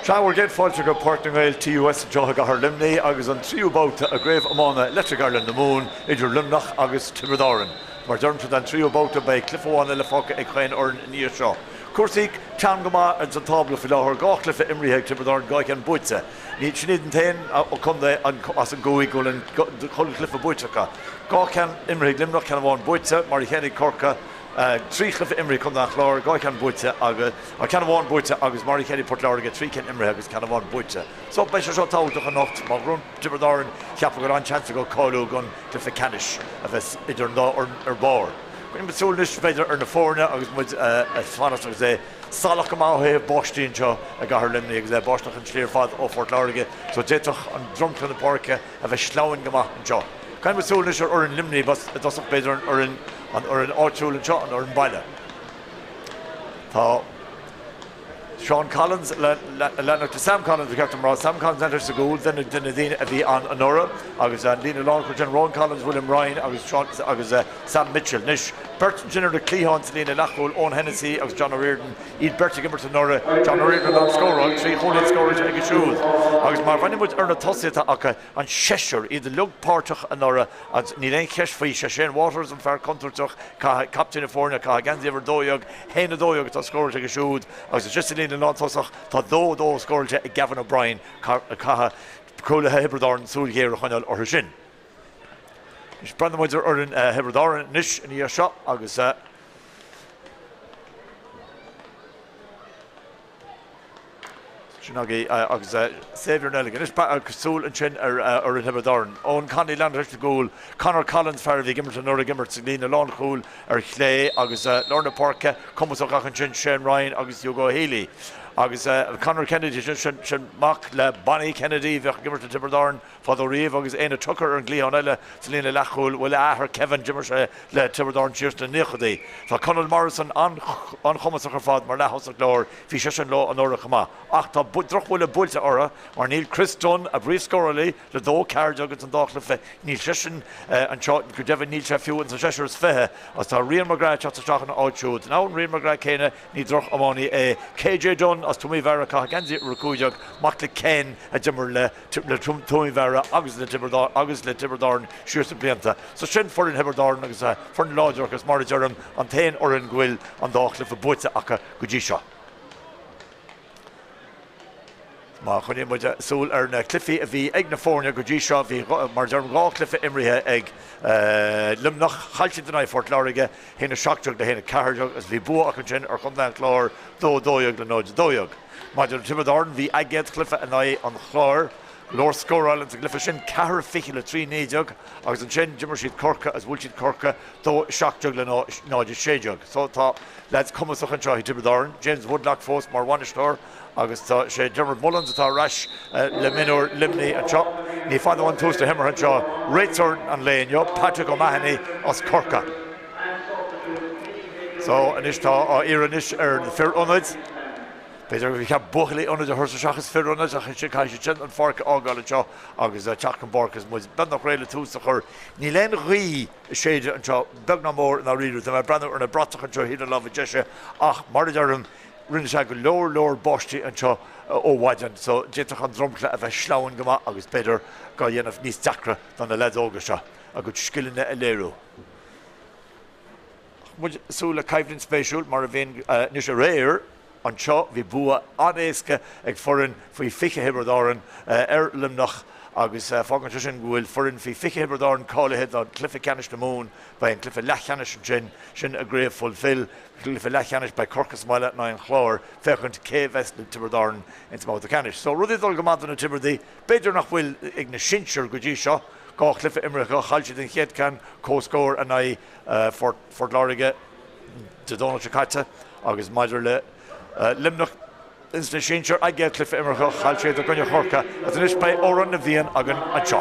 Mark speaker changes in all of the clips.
Speaker 1: Sea, bhur gcéad fáilte go Páirc na nGael TUS anseo i gcathair Luimnigh agus an tríú babhta i gCraobh Iomána Leitir Ceanainn na Mumhan idir Luimneach agus Tiobraid Árann. Mar a deirimse don tríú babhta beidh cluiche amháin eile fágtha ag chaon fhoireann i ndiaidh seo. Cúrsaí teann go maith ins an tábla faoi láthair, 2 chluiche imrithe ag Tiobraid Árann, 2 cheann buaite. Níl, sin iad an t-aon chontae as an gcúige go bhfuil an chuile chluiche buaite acu. 2 cheann imrithe ag Luimneach, ceann amháin buaite, mar a chéanna ag Corcaigh. 3 chluiche imrithe ag Contae an Chláir, 2 cheann buaite agus, ceann amháin buaite agus mar a chéanna ag Port Láirge, 3 cinn imrithe agus ceann amháin buaite. So, beidh sé seo tábhachtach anocht. Má bhuann Tiobraid Árann, cheapfá go bhfuil an-seans acu cáiliú don gcluiche ceannais a bheas idir an dá fhoireann ar barr. Coinneoidh muid súil anois, b'fhéidir, ar na foirne agus muid ag fanacht agus é salach go maith ó thaobh báistí anseo i gcathair Luimnigh agus é ag báisteach an tslí ar fad ó Phort Láirge so d'fhéadfadh an dromchla na páirce a bheith sleamhain go maith anseo. Coinneoidh muid súil anois ar fhoireann Luimnigh i dtosach, b'fhéidir an fhoireann an fhoireann áitiúil anseo, an fhoireann baile. Tá Seán Collins le leanacht de Sam Collins, ba cheart dom a rá, Sam Collins leis sa gcúl, duine de na daoine a bhí ann anuraidh agus an líne lánchúil sin, Rowan Collins, William Ryan agus Seán agus Sam Mitchell. Anois, beirt ansin ar na cliatháin sa líne leathchúil, Eoin Hennessy agus John O'Riordan, iad beirt ag imirt anuraidh, John O'Riordan in ann scóráil, 3 chúilín scóráilte aige siúd. Agus má bhreathnaíonn muid ar na tosaithe atá acu, An seisear, iad uilig páirteach anuraidh agus níl aon cheist faoi, sé Shane Waters an fear contúirteach, captaen na foirne, ag caitheamh geansaí uimhir 12, 1-12 atá scóráilte aige siúd agus ansin sa líne lántosach tá 2-2 scóráilte ag Gavin O'Brien, caithfidh cúlaithe Thiobraid Árann súil ghéar a choinneáil orthu sin. Anois breathnóidh muid ar fhoireann Thiobraid Árann anois ina dhiaidh seo agus. Sin agaibh agus Xavier Nelligan. Anois súil ansin ar fhoireann Thiobraid Árann. Eoin Connolly leanfaidh leis sa gcúl. Conor Collins, fear a bhí ag imirt anuraidh, ag imirt sa líne lánchúil ar chlé agus lár na páirce cumasach ach ansin Shane Ryan agus Hugo Healy. Agus Conor Kennedy, sin mac le Bonnie Kennedy a bhíodh ag imirt le Tiobraid Árann fadó riamh agus Éanna Tucker ar an gcliathán eile sa líne leathchúil, bhuel a athair Kevin, d'imir sé le Tiobraid Árann siar sna naochadaí. Tá Conall Morrison an-chumasach ar fad mar leath-thosach láir, bhí seisean leo anuraidh chomh maith. Ach tá drochbhuille buailte orthu mar níl Chris Dunne, a bpríomhscórálaí le 2, 14 ins an dá chluiche, níl seisean anseo, go deimhin níl sé fiú ins an seisear is 20 agus tá Rian McGrath ag teacht isteach ina áit siúd. Now an Rian McGrath céanna, ní droch-iománaí é. KJ Dunne as Tuaim Uí Mheára, ag caitheamh geansaí uimhir 15, mac le Ken a d'imir le le Tuaim Uí Mheára agus le Tiobraid agus le Tiobraid Árann siar sna blianta. So sin foireann Thiobraid Árann agus foireann láidir agus mar a deirim an t-aon fhoireann go bhfuil an dá chluiche buaite acu go dtí seo. Má choinníonn muid súil ar na cluichí a bhí ag na foirne go dtí seo, bhí mar a deirim 2 chluiche imrithe ag Luimneach, chaill siad in aghaidh Phort Láirge, 1-17 le 1-14 agus bhí bua acu ansin ar Chontae an Chláir, 2-12 le 0-12. Maidir le Tiobraid Árann, bhí a gcéad chluiche in aghaidh an Chláir, go leor scóráil ins an gcluiche sin, ceathair fichead le 3 19, agus ansin d'imir siad Corcaigh agus bhuail siad Corcaigh 2 17 le 0 16. So tá leaids cumasach anseo i dTiobraid Árann, James Woodlock fós mar bhainisteoir agus tá sé Dermot Mullins atá ar ais le mionúir Luimnigh anseo. Ní fada uainn tús na himeartha anseo, réiteoir an lae inniu, Patrick O'Mahony as Corcaigh. So anois tá á iarraidh anois ar na fir ionaid, b'fhéidir gur cheart buachaillí ionaid a thabhairt isteach is fir ionaid ach ansin caithfidh siad sin an pháirc a fhágáil anseo agus teacht chun páirce agus muid beagnach réidh le tús a chur. Níl aon ghaoth ag séideadh anseo, beag ná mór i ndáiríre. Tá mé ag breathnú ar na bratacha anseo thaobh na láimhe deise ach mar a deirim, rinne sé go leor leor báistí anseo ó mhaidin so d'fhéadfadh an dromchla a bheith sleamhain go maith agus b'fhéidir go dhéanamh níos deacra do na leaids óga seo a gcuid scileanna a léiriú. Ach muid ag súil le coimhlint spéisiúil, mar a bhíonn anois aréir anseo, bhí bua an-éasca ag foireann faoi 20 Thiobraid Árann ar Luimneach agus fágann sé sin go bhfuil foireann faoi 20 Thiobraid Árann cáilithe don chluiche ceannais na Mumhan. Beidh an cluiche leathcheannais ansin, sin i gCraobh Fulfil, cluiche leathcheannais, beidh Corcaigh sa mbaile in aghaidh an Chláir féachaint cé a bheas le Tiobraid Árann ins an mbabhta ceannais. So rudaí ag dul go maith do na Tiobradaigh, b'fhéidir nach bhfuil ag na sinsir go dtí seo. 2 chluiche imeartha acu, chaill siad an chéad ceann, comhscór in aghaidh Phort Láirge Dé Domhnaigh seo caite agus maidir le Luimneach ins na sinsir, a gcéad chluiche imeartha, chaill siad i gcoinne Chorcaí agus anois beidh Amhrán na bhFiann againn anseo.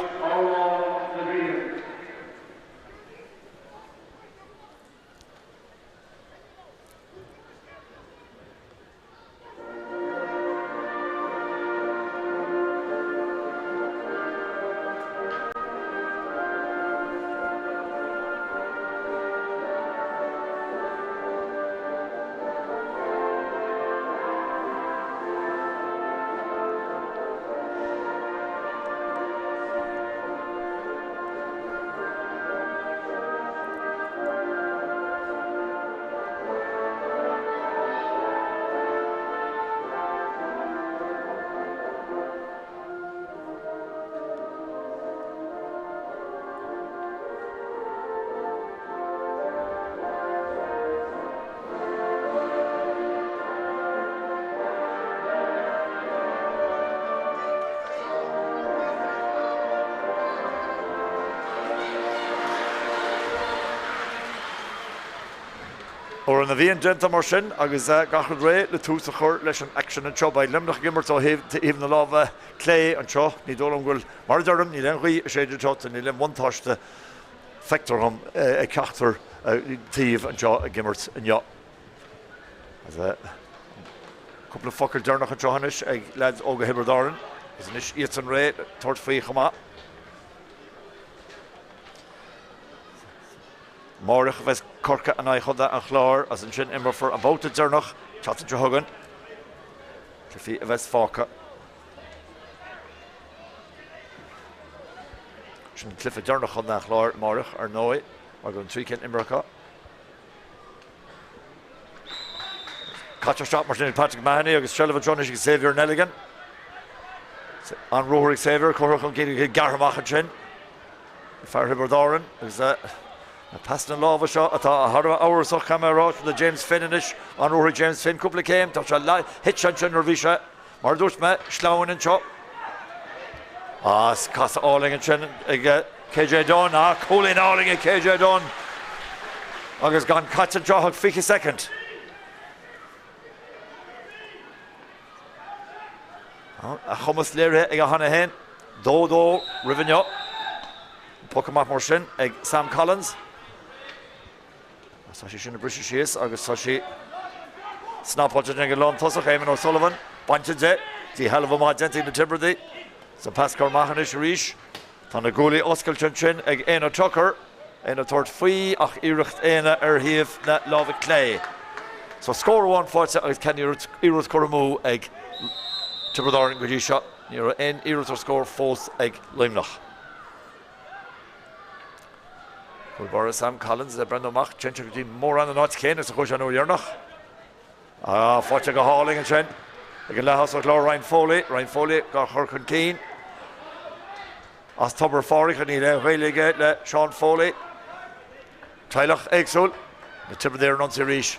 Speaker 1: Amhrán na bhFiann déanta mar sin agus gach rud réidh le tús a chur leis an aicsean anseo. Beidh Luimneach ag imirt ó thaobh na láimhe clé anseo. Ní dóigh liom go bhfuil, mar a deirim, níl aon ghaoth ag séideadh anseo, níl aon bhuntáiste, feictear dhom, ag ceachtar taobh anseo ag imirt inniu. Cúpla focal deireanach anseo anois ag leaids óga Thiobraid Árann agus anois iadsan réidh le tabhairt faoi chomh maith. Amárach a bheas Corcaigh in aghaidh Chontae an Chláir agus ansin imreofar an babhta deireanach an tseachtain seo chugainn. Cluichí a bheas fágtha. Sin an cluiche deireanach Chontae an Chláir amárach ar ndóigh mar go bhfuil an trí cinn imeartha acu. Caite isteach mar sin ag Patrick Mahony agus seilbh anseo anois ag Xavier Nelligan. An ruathar ag Xavier, curtha chun cinn ag gearrtha amach ansin. Fear Thiobraid Árann agus na pasanna láimhe seo atá thar a bheith amhrasach, caithfidh mé a rá, le James Finn anois, an ruathar ag James Finn, cúpla céim, tá sé thit sé ansin nuair a bhí sé, mar a dúirt mé, sleamhain anseo. As casadh álainn ansin ag KJ Dunne, ah, cúilín álainn ag KJ Dunne agus gan caite anseo ach 20 soicind. A chumas léirithe aige cheana féin. 2, 2 roimh inniu. Poc amach mar sin ag Sam Collins. Tá sé sin ag briseadh síos agus tá sí snapáilte ag an lántosach, Eamon O'Sullivan. Bainte de. Díshealbhú maith déanta ag na Tiobradaigh. Is an pas curtha amach anois arís. Tá na guaillí oscailte ansin ag Éanna Tucker. Éanna ag tabhairt faoi ach iarracht Éanna ar thaobh na láimhe clé. So scór amháin faighte agus ceann iarracht curtha amú ag Tiobraid Árann go dtí seo. Ní raibh aon iarracht ar scór fós ag Luimneach. Cúl báire Sam Collins le breathnú amach, téann sé go dtí mórán an áit chéanna is a chuaigh sé an uair dheireanach. Ah, faighte go hálainn ansin ag an leath-thosach láir Ryan Foley. Ryan Foley á chur chun cinn as Tobar Phádraig, níl aon ghaol aige le Seán Foley. Teaghlach éagsúil. Na Tiobradaigh ar an ionsaí arís.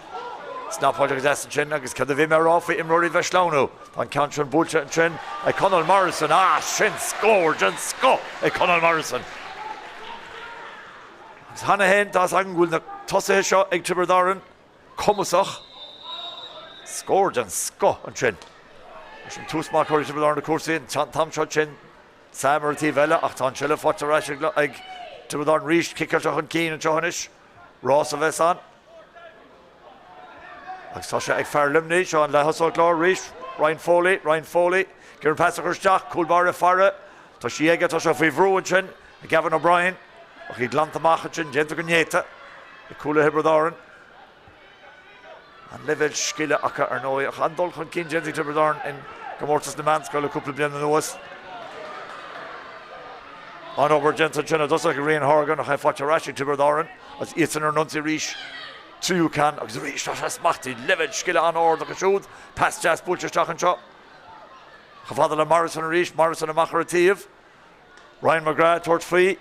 Speaker 1: Snapáilte go deas ansin agus cad a bhí mé a rá faoi imreoirí bheith sleamhnú? Tá an ceann sin buailte ansin ag Conall Morrison. Ah, sin scór den scoth ag Conall Morrison. Agus cheana féin, tá a fhios againn go bhfuil na tosaithe seo ag Tiobraid Árann cumasach. Scór den scoth ansin. Leis an tús maith curtha ag Tiobraid Árann na cúrsaí an t-am seo sin. Sam ar an taobh eile ach tá an tseilbh faighte ar ais ag Tiobraid Árann arís. Ciceáilte chun cinn anseo anois. Rás a bheas ann. Agus tá sé ag fear Luimnigh. Seo an leath-thosach láir arís. Ryan Foley, Ryan Foley. Ag iarraidh an pas a chur isteach. Cúl báire ag faire. Tá sí aige. Tá sé faoi bhrú ansin ag Gavin O'Brien. Ach í glanta amach ansin. Déanta go néata ag cúlaithe Thiobraid Árann. An-leibhéal scile acu ar ndóigh, ach an-dul chun cinn déanta ag Tiobraid Árann in gcomórtas na meánscoile cúpla bliain anuas. An-obair déanta ansin i dtosach ag Rian Horgan ach é faighte ar ais ag Tiobraid Árann agus iadsan ar an ionsaí arís. Tríú ceann agus arís tá sé smachtaithe. Leibhéal scile an-ard acu siúd. Pas deas buailte isteach anseo. Chomh fada le Morrison arís, Morrison amach ar an taobh. Ryan McGrath ag tabhairt faoi.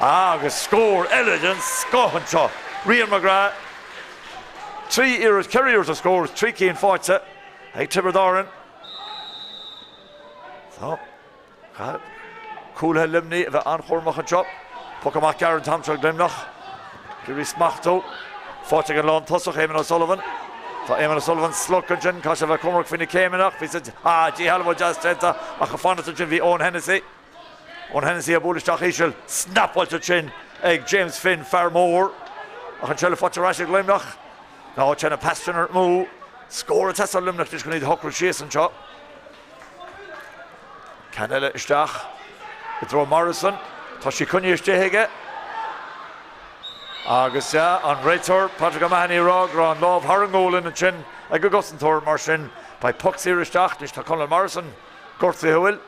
Speaker 1: Agus scór eile den scoth anseo. Rian McGrath, 3 iarracht, 4 iarracht ar scór, 3 cinn faighte ag Tiobraid Árann. So, caithfidh cúlaithe Luimnigh a bheith an-chúramach anseo. Poc amach gearr an t-am seo ag Luimneach. Ag iarraidh smachtú. Faighte ag an lántosach, Eamon O'Sullivan. Tá Eamon O'Sullivan slogtha ansin, caithfidh sé a bheith cúramach faoi na céimeanna ach bhí sa, ah, díshealbhú deas déanta ach ag fanacht ansin bhí Eoin Hennessy. Eoin Hennessy ag bualadh isteach íseal, snapáilte ansin ag James Finn, fear mór, ach an tseilbh faighte ar ais ag Luimneach. Ná téann an pas sin amú. Scór ag teastáil ó Luimneach anois chun iad a shocrú síos anseo. Ceann eile isteach i dtreo Morrison. Tá sí coinnithe istigh aige. Agus sea, an réiteoir, Patrick O'Mahony ag rá go raibh an lámh thar an ngualainn ansin ag an gcosantóir, mar sin beidh poc saor isteach. Anois tá Conall Morrison gortaithe, bhfuil?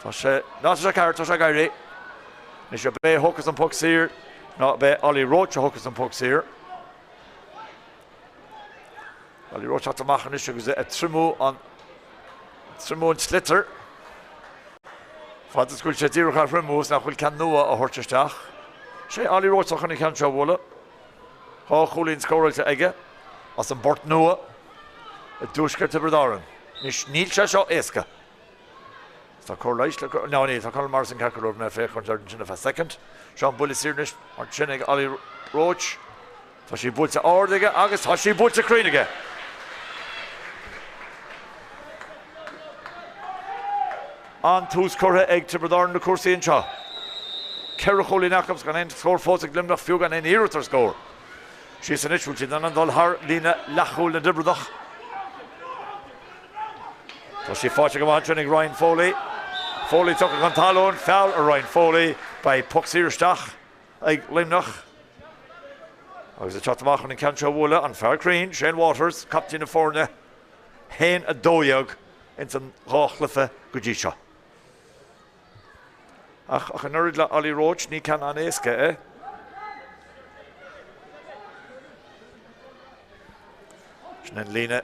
Speaker 1: Tá sé, ná tá sé ceart, tá sé ag éirí. Anois ab é a thógfas an poc saor nó ab é Ollie Roche a thógfas an poc saor. Ollie Roche teacht amach anois agus é ag triomú an triomú an tsliotair. Fad is go bhfuil sé díreach á thriomú is nach bhfuil ceann nua á thabhairt isteach. Sé Ollie Roche atá chun an ceann seo a bhualadh. Dhá chúilín scóráilte aige as an bPort Nua i dtuaisceart Thiobraid Árann. Anois níl sé seo éasca. Tá cóir leighis le cur, no níl, tá Conall Morrison ceart go leor, mé ag féachaint air ansin ar feadh soicind. Seo an buille saor anois mar sin ag Ollie Roche. Tá sí buailte ard aige agus tá sí buailte cruinn aige. An tús curtha ag Tiobraid Árann le cúrsaí anseo. Ceithre chúilín acu agus gan aon scór fós ag Luimneach, fiú gan aon iarracht ar scór. Síos anois, bhfuil siad in ann dul thar líne leathchúil na dTiobradach? Tá sí faighte go maith ansin ag Ryan Foley. Foley tugtha chun talún, feall ar Ryan Foley. Beidh poc saor isteach ag Luimneach. Agus ag teacht amach chun an ceann seo a bhualadh, an fear cruinn, Shane Waters, captaen na foirne, 1-12 ins an dhá chluiche go dtí seo. Ach ach an oiread le Ollie Roche, ní ceann an-éasca é. Sin an líne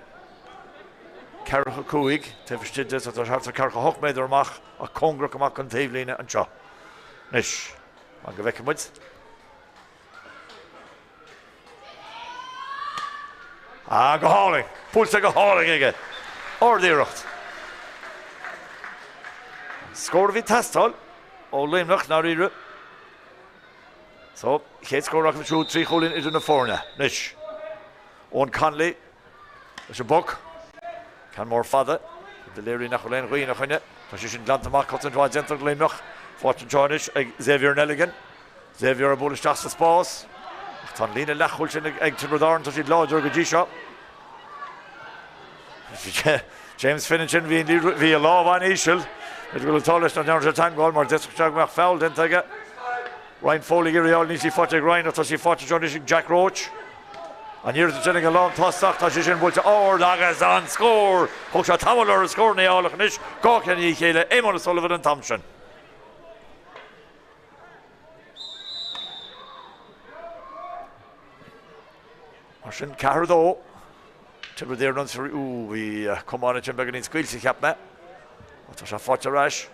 Speaker 1: 45 taobh istigh de, so tá thart ar 48 méadar amach ach cóngarach amach don taobhlíne anseo. Anois, fan go bhfeicfidh muid. Ah, go hálainn! Buailte go hálainn aige! Ard-iarracht! An scór a bhí ag teastáil ó Luimneach, ndáiríre. So, chéad scór acu siúd, 3 chúilín idir na foirne. Anois, Eoin Connolly leis an bpoc. Ceann mór fada. A léiríonn nach bhfuil aon ghaoth ina choinne. Tá sé sin glanta amach, cosaint mhaith déanta ag Luimneach. Faighte anseo anois ag Xavier Nelligan. Xavier ag bualadh isteach sa spás. Ach tá an líne leathchúil sin ag Tiobraid Árann, tá siad láidir go dtí seo. James Finn ansin, bhí bhí a lámh an-íseal. B'fhéidir go bhfuil an t-ádh leis nach ndearna sé teagmháil mar d'fhéadfadh sé go mbeadh foul déanta aige. Ryan Foley ag iarraidh a fháil, níl sí faighte ag Ryan ach tá sí faighte anseo anois ag Jack Roche. An iarracht ansin ag an lántosach, tá sé sin buailte ard agus an scór! Thóg sé tamall orthu scór a fháil ach anois, dhá cheann i ndiaidh a chéile, Eamon O'Sullivan an t-am sin. Mar sin, 4-2. Tiobraid Éireann anso, Ú, bhí camán ansin beagáinín scaoilte, cheap mé. Ach tá sé faighte ar ais.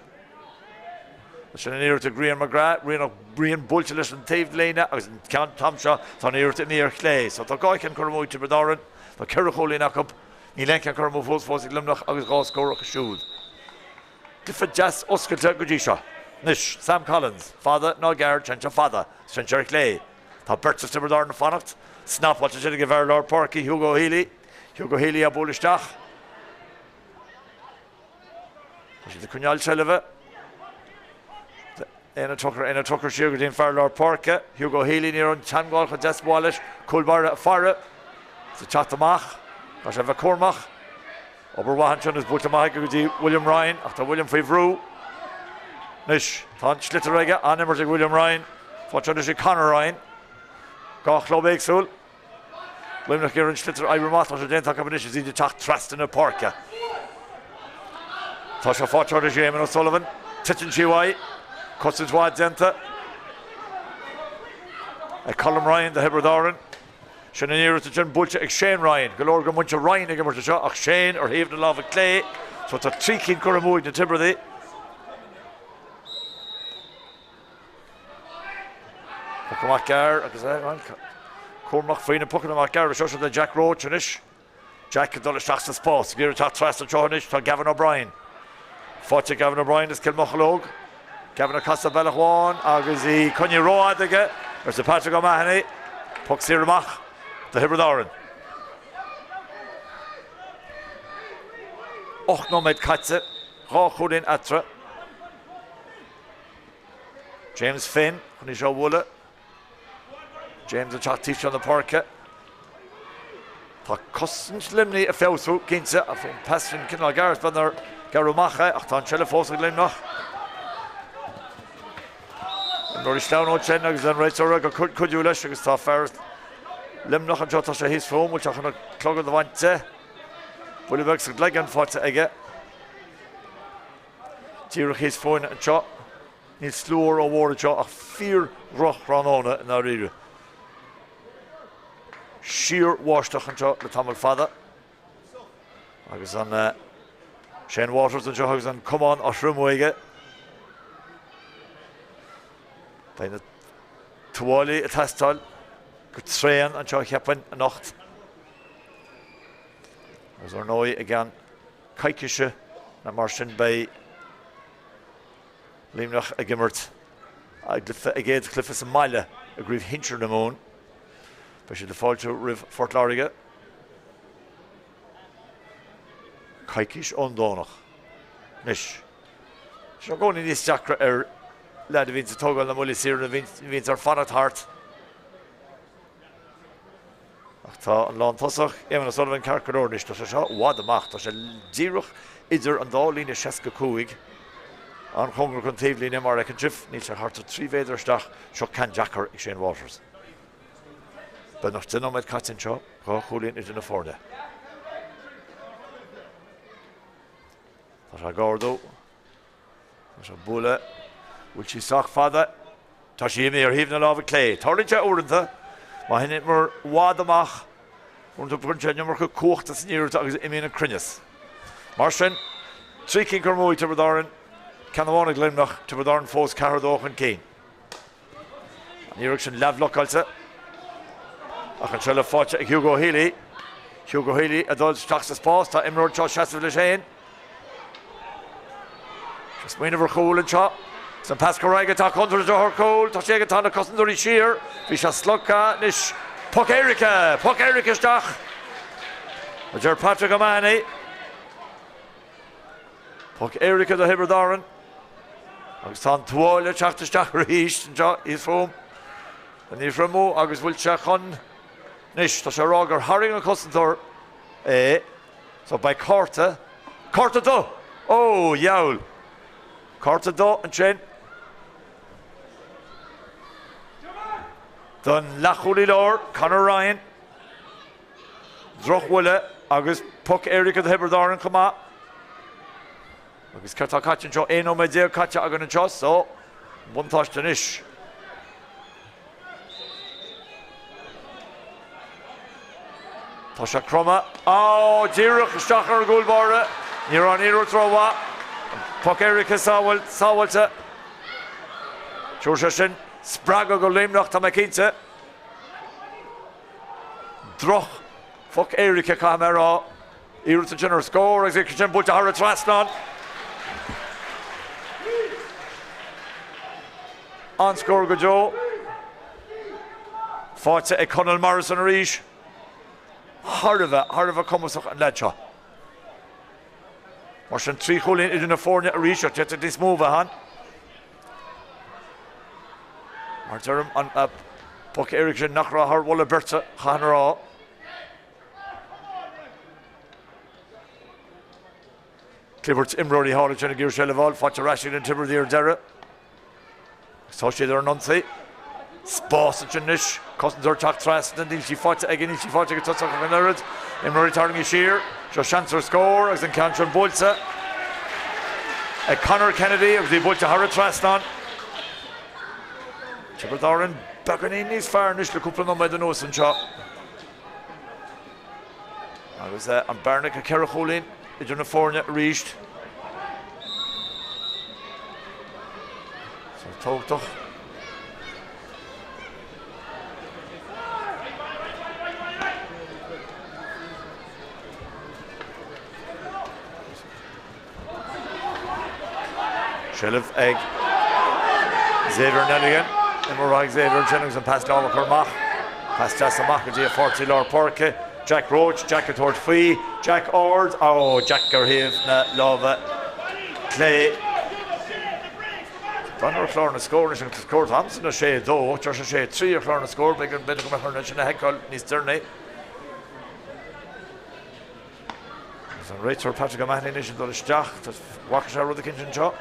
Speaker 1: Sin an iarracht ag Rian McGrath. Rian, Rian buailte leis an taobh léine agus an ceann t-am seo tá an iarracht imithe ar chlé. So tá dhá cheann curtha amú ag Tiobraid Árann. Tá ceithre chúilín acu. Níl aon cheann curtha amú fós fós ag Luimneach agus dhá scór acu siúd. Cluiche deas oscailte go dtí seo. Anois, Sam Collins, fada ná gearr, téann sé fada, téann sé ar chlé. Tá beirt as Tiobraid Árann ag fanacht. Snapáilte ansin ag an bhfear lár páirce, Hugo Healy. Hugo Healy á bualadh isteach. Tá siad ag coinneáil seilbhe. Éanna Tucker, Éanna Tucker siar go dtí an fear lár páirce, Hugo Healy, ní raibh an teagmháil chomh deas mhaith leis, cúl báire ag faire, is ag teacht amach, tá sé a bheith cúramach. Obair mhaith ansin is buailte amach aige go dtí William Ryan ach tá William faoi bhrú. Anois tá an sliotar aige, an-imirt ag William Ryan, faighte anois ag Conor Ryan. Dhá chlub éagsúil. Luimneach ag iarraidh an sliotar a oibriú amach, tá sé déanta acu anois is iad ag teacht trasna na páirce. Tá sé faighte anois ag Eamon O'Sullivan, titeann sí uaidh, cosaint mhaith déanta ag Colm Ryan do Thiobraid Árann. Sin an iarracht ansin buailte ag Shane Ryan. Go leor den mhuintir Ryan ag imirt anseo ach Shane ar thaobh na láimhe clé. So tá trí cinn curtha amú ag na Tiobradaigh. Poc amach gearr agus é cúramach faoi na pocanna amach gearra seo. Seo le Jack Roche anois. Jack ag dul isteach sa spás. Ag iarraidh teacht trasna anseo anois tá Gavin O'Brien. Faighte ag Gavin O'Brien as Cill Mocheallóg. Gavin ag casadh bealach amháin agus í coinnithe rófhada aige, arsa Patrick O'Mahony. Poc saor amach do Thiobraid Árann. 8 nóiméad caite, dhá chúilín eatarthu. James Finn chun í seo a bhualadh. James ag teacht taobh seo na páirce. Tá cosaint Luimnigh ag feabhsú, cinnte, ach an pas sin cineál gearr, is beag nár gearradh amach é, ach tá an tseilbh fós ag Luimneach. Imreoirí sleamhain ansin agus an réiteoir ag cuidiú leis agus tá fear Luimneach anseo, tá sé thíos fúm, bhfuil sé chun an clogad a bhaint de. Buille beag sa gcloigeann faighte aige. Díreach thíos fúinn anseo. Níl slua rómhór anseo ach fíor-dhroch-thráthnóna i ndáiríre. Síor-bháisteach anseo le tamall fada agus an Shane Waters anseo agus an camán á thriomú aige. Beidh na tuáillí ag teastáil go tréan anseo cheapfainn anocht. Agus ar ndóigh i gceann coicíse nó mar sin beidh. Luimneach ag imirt a gcéad chluiche sa mbaile i gCraobh Shinsir na Mumhan. Beidh siad ag fáiltiú roimh Phort Láirge coicís ón Domhnach. Anois, tá sé i gcónaí níos deacra ar leaid a bhíonns ag tógáil na mbuillí saora, a bhíonns ar fanacht thart. Ach tá an lántosach, Éamonn O'Sullivan, ceart go leor anois. Tá sé seo i bhfad amach. Tá sé díreach idir an dá líne 65. An-chóngarach don taobhlíne, mar a fheiceann sibh. Níl sé thart ar 3 mhéadar isteach. Seo ceann deacair ag Shane Waters. Beagnach 10 nóiméad caite anseo, 2 chúilín idir na foirne. Tá sé ag ardú. Tá sé ag bualadh. Bhfuil sí sách fada? Tá sí imithe ar thaobh na láimhe clé. Tarlaíonn sé uaireanta, má théann imreoir i bhfad amach, uaireanta cuireann sé an iomarca cumhachta san iarracht agus imíonn an cruinneas. Mar sin, 3 cinn curtha amú ag Tiobraid Árann, ceann amháin ag Luimneach, Tiobraid Árann fós 4-2 chun cinn. An iarracht sin leathbhlocáilte ach an tseilbh faighte ag Hugo Healy. Hugo Healy ag dul isteach sa spás, tá imreoir anseo ag seasamh leis féin. Ag smaoineamh ar chúl anseo. Is an pas curtha aige, tá contúirt ar chúl, tá sé ag tá na cosantóirí siar, bhí sé slogtha anois. Poc éirice! Poc éirice isteach! A deir Patrick O'Mahony. Poc éirice do Thiobraid Árann. Agus tá an tuáille ag teacht isteach arís anseo thíos fúm. An liathróid amú agus bhfuil sé chun anois, tá sé ag rá gur tharraing an cosantóir é. So beidh cárta, cárta dubh! Ó, dheabhail! Cárta dubh ansin don leathchúlaí láir, Conor Ryan. Drochbhuille agus poc éirice do Thiobraid Árann chomh maith. Agus céard tá caite anseo? 11 nóiméad caite againn anseo, so buntáiste anois. Tá sé cromtha. Á, díreach isteach ar an gcúl báire. Ní raibh an iarracht rómhaith. Poc éirice sábháilte. Tabharfaidh sé sin spreagadh do Luimneach, tá mé cinnte. Droch phoc éirice, caithfidh mé a rá. Iarracht ansin ar scór agus é sin buailte thar an trasnán. An-scór go deo. Faighte ag Conall Morrison arís. Thar a bheith, thar a bheith cumasach an leaid seo. Mar sin, 3 chúilín idir na foirne arís ach d'fhéadfadh níos mó a bheith ann. Mar deirim, an poc éirice sin nach raibh thar mholadh beirte, chaithfinn a rá. Clibirt imreoirí thall ansin ag iarraidh seilbh a fháil, faighte ar ais ag an Tiobraid ar deireadh. Agus tá siad ar an ionsaí. Spás ansin anois, cosantóir ag teacht trasna, níl sí faighte aige, níl sí faighte ag an tosach ach an oiread. Imreoirí tarraingthe siar, seo seans ar scór agus an ceann sin buailte ag Conor Kennedy agus í buailte thar an trasnán. Tiobraid Árann beagáinín níos fearr anois le cúpla nóiméad anuas anseo. Agus an bearna go 4 chúilín idir na foirne arís. So tábhachtach. Seilbh ag Xavier Nelligan. Imreoir ag Xavier ansin agus an pas láimhe curtha amach. Pas deas amach go dtí a pháirtí lár páirce, Jack Roche. Jack ag tabhairt faoi. Jack ard. Ó, Jack ar thaobh na láimhe clé. Breathnú ar chlár na scór anois, an scór atá agamsa ná 6, 2. Deir sé 6, 3 ar chlár na scór. B'fhéidir go mbeidh orainn é sin a sheiceáil níos deireanaí. Agus an réiteoir Patrick O'Mahony anois ag dul isteach. Bhfaca sé rud eicínt anseo.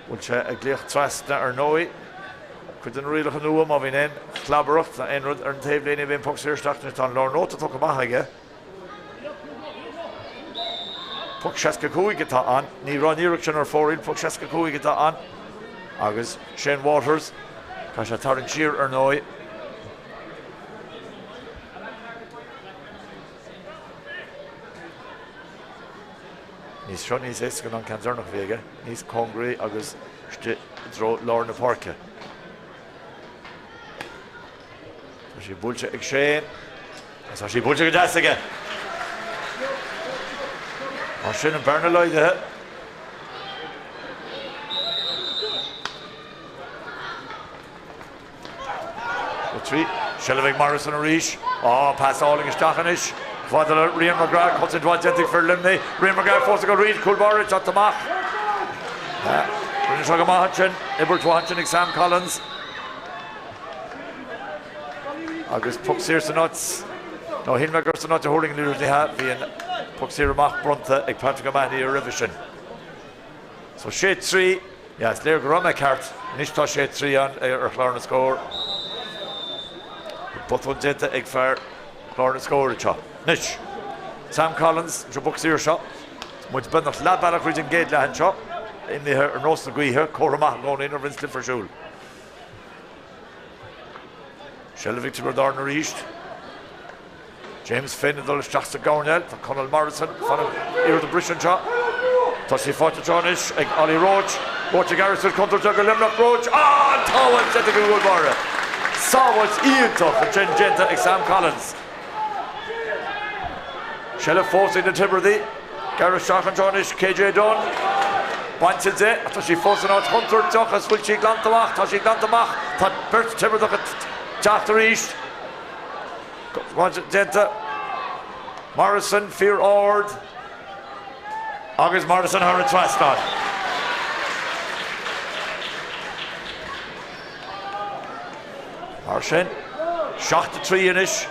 Speaker 1: Bhfuil sé ag glaoch trasna ar ndóigh. Cuid de na rialacha nua má bhíonn aon chlabaireacht nó aon rud ar an taobhlíne bíonn poc saor isteach anois tá an lárnóta tugtha amach aige. Poc 65 atá ann. Ní raibh an iarracht sin ar fóraoil, poc 65 atá ann. Agus Shane Waters, caithfidh sé tarraingt siar ar ndóigh. Níos seo níos éasca ná an ceann deireanach a bhí aige, níos cóngaraí agus istigh i dtreo lár na páirce. Tá sí buailte ag Shane agus tá sí buailte go deas aige. Mar sin an bearna laghdaithe. 6-3. Seilbh ag Morrison arís. Á, pas álainn isteach anois. Fada le Rian McGrath, cosaint mhaith déanta ag fir Luimnigh. Rian McGrath fós ag dul thríd, cúl báire ag teacht amach. Rinne sé go maith ansin, obair mhaith ansin ag Sam Collins. Agus poc saor san áit, nó shíl mé gur san áit a tharraing an liathróid, ní hea, bhí an poc saor amach bronnta ag Patrick O'Mahony roimhe sin. So 6-3, yeah, is léir go raibh mé ceart, anois tá 6-3 ann ar chlár na scór. Botún déanta ag fear chlár na scór anseo. Anois, Sam Collins, an poc saor seo. Muid beagnach leath bealach thríd an gcéad leath anseo, imithe ar nós na gaoithe, comhartha maith i gcónaí nuair a bhíonn cluiche ar siúl. Seilbh ag Tiobraid Árann arís. James Finn ag dul isteach sa gcoirnéal. Tá Conall Morrison ag fanacht iarracht a bhriseadh anseo. Tá sí faighte anseo anois ag Ollie Roche. Roche ag gearradh suas contúirteach do Luimneach. Roche! Ah! An tsábháilt déanta ag an gcúl báire. Sábháilt iontach ansin déanta ag Sam Collins. Seilbh fós ag na Tiobradaigh. Gearradh isteach anseo anois KJ Dunne. Bainte de ach tá sí fós in áit chontúirteach is bhfuil sí glanta amach? Tá sí glanta amach. Tá beirt Tiobradach ag teacht arís. Déanta. Morrison fíor-ard agus Morrison thar an trasnán. Mar sin, 7-3 anois.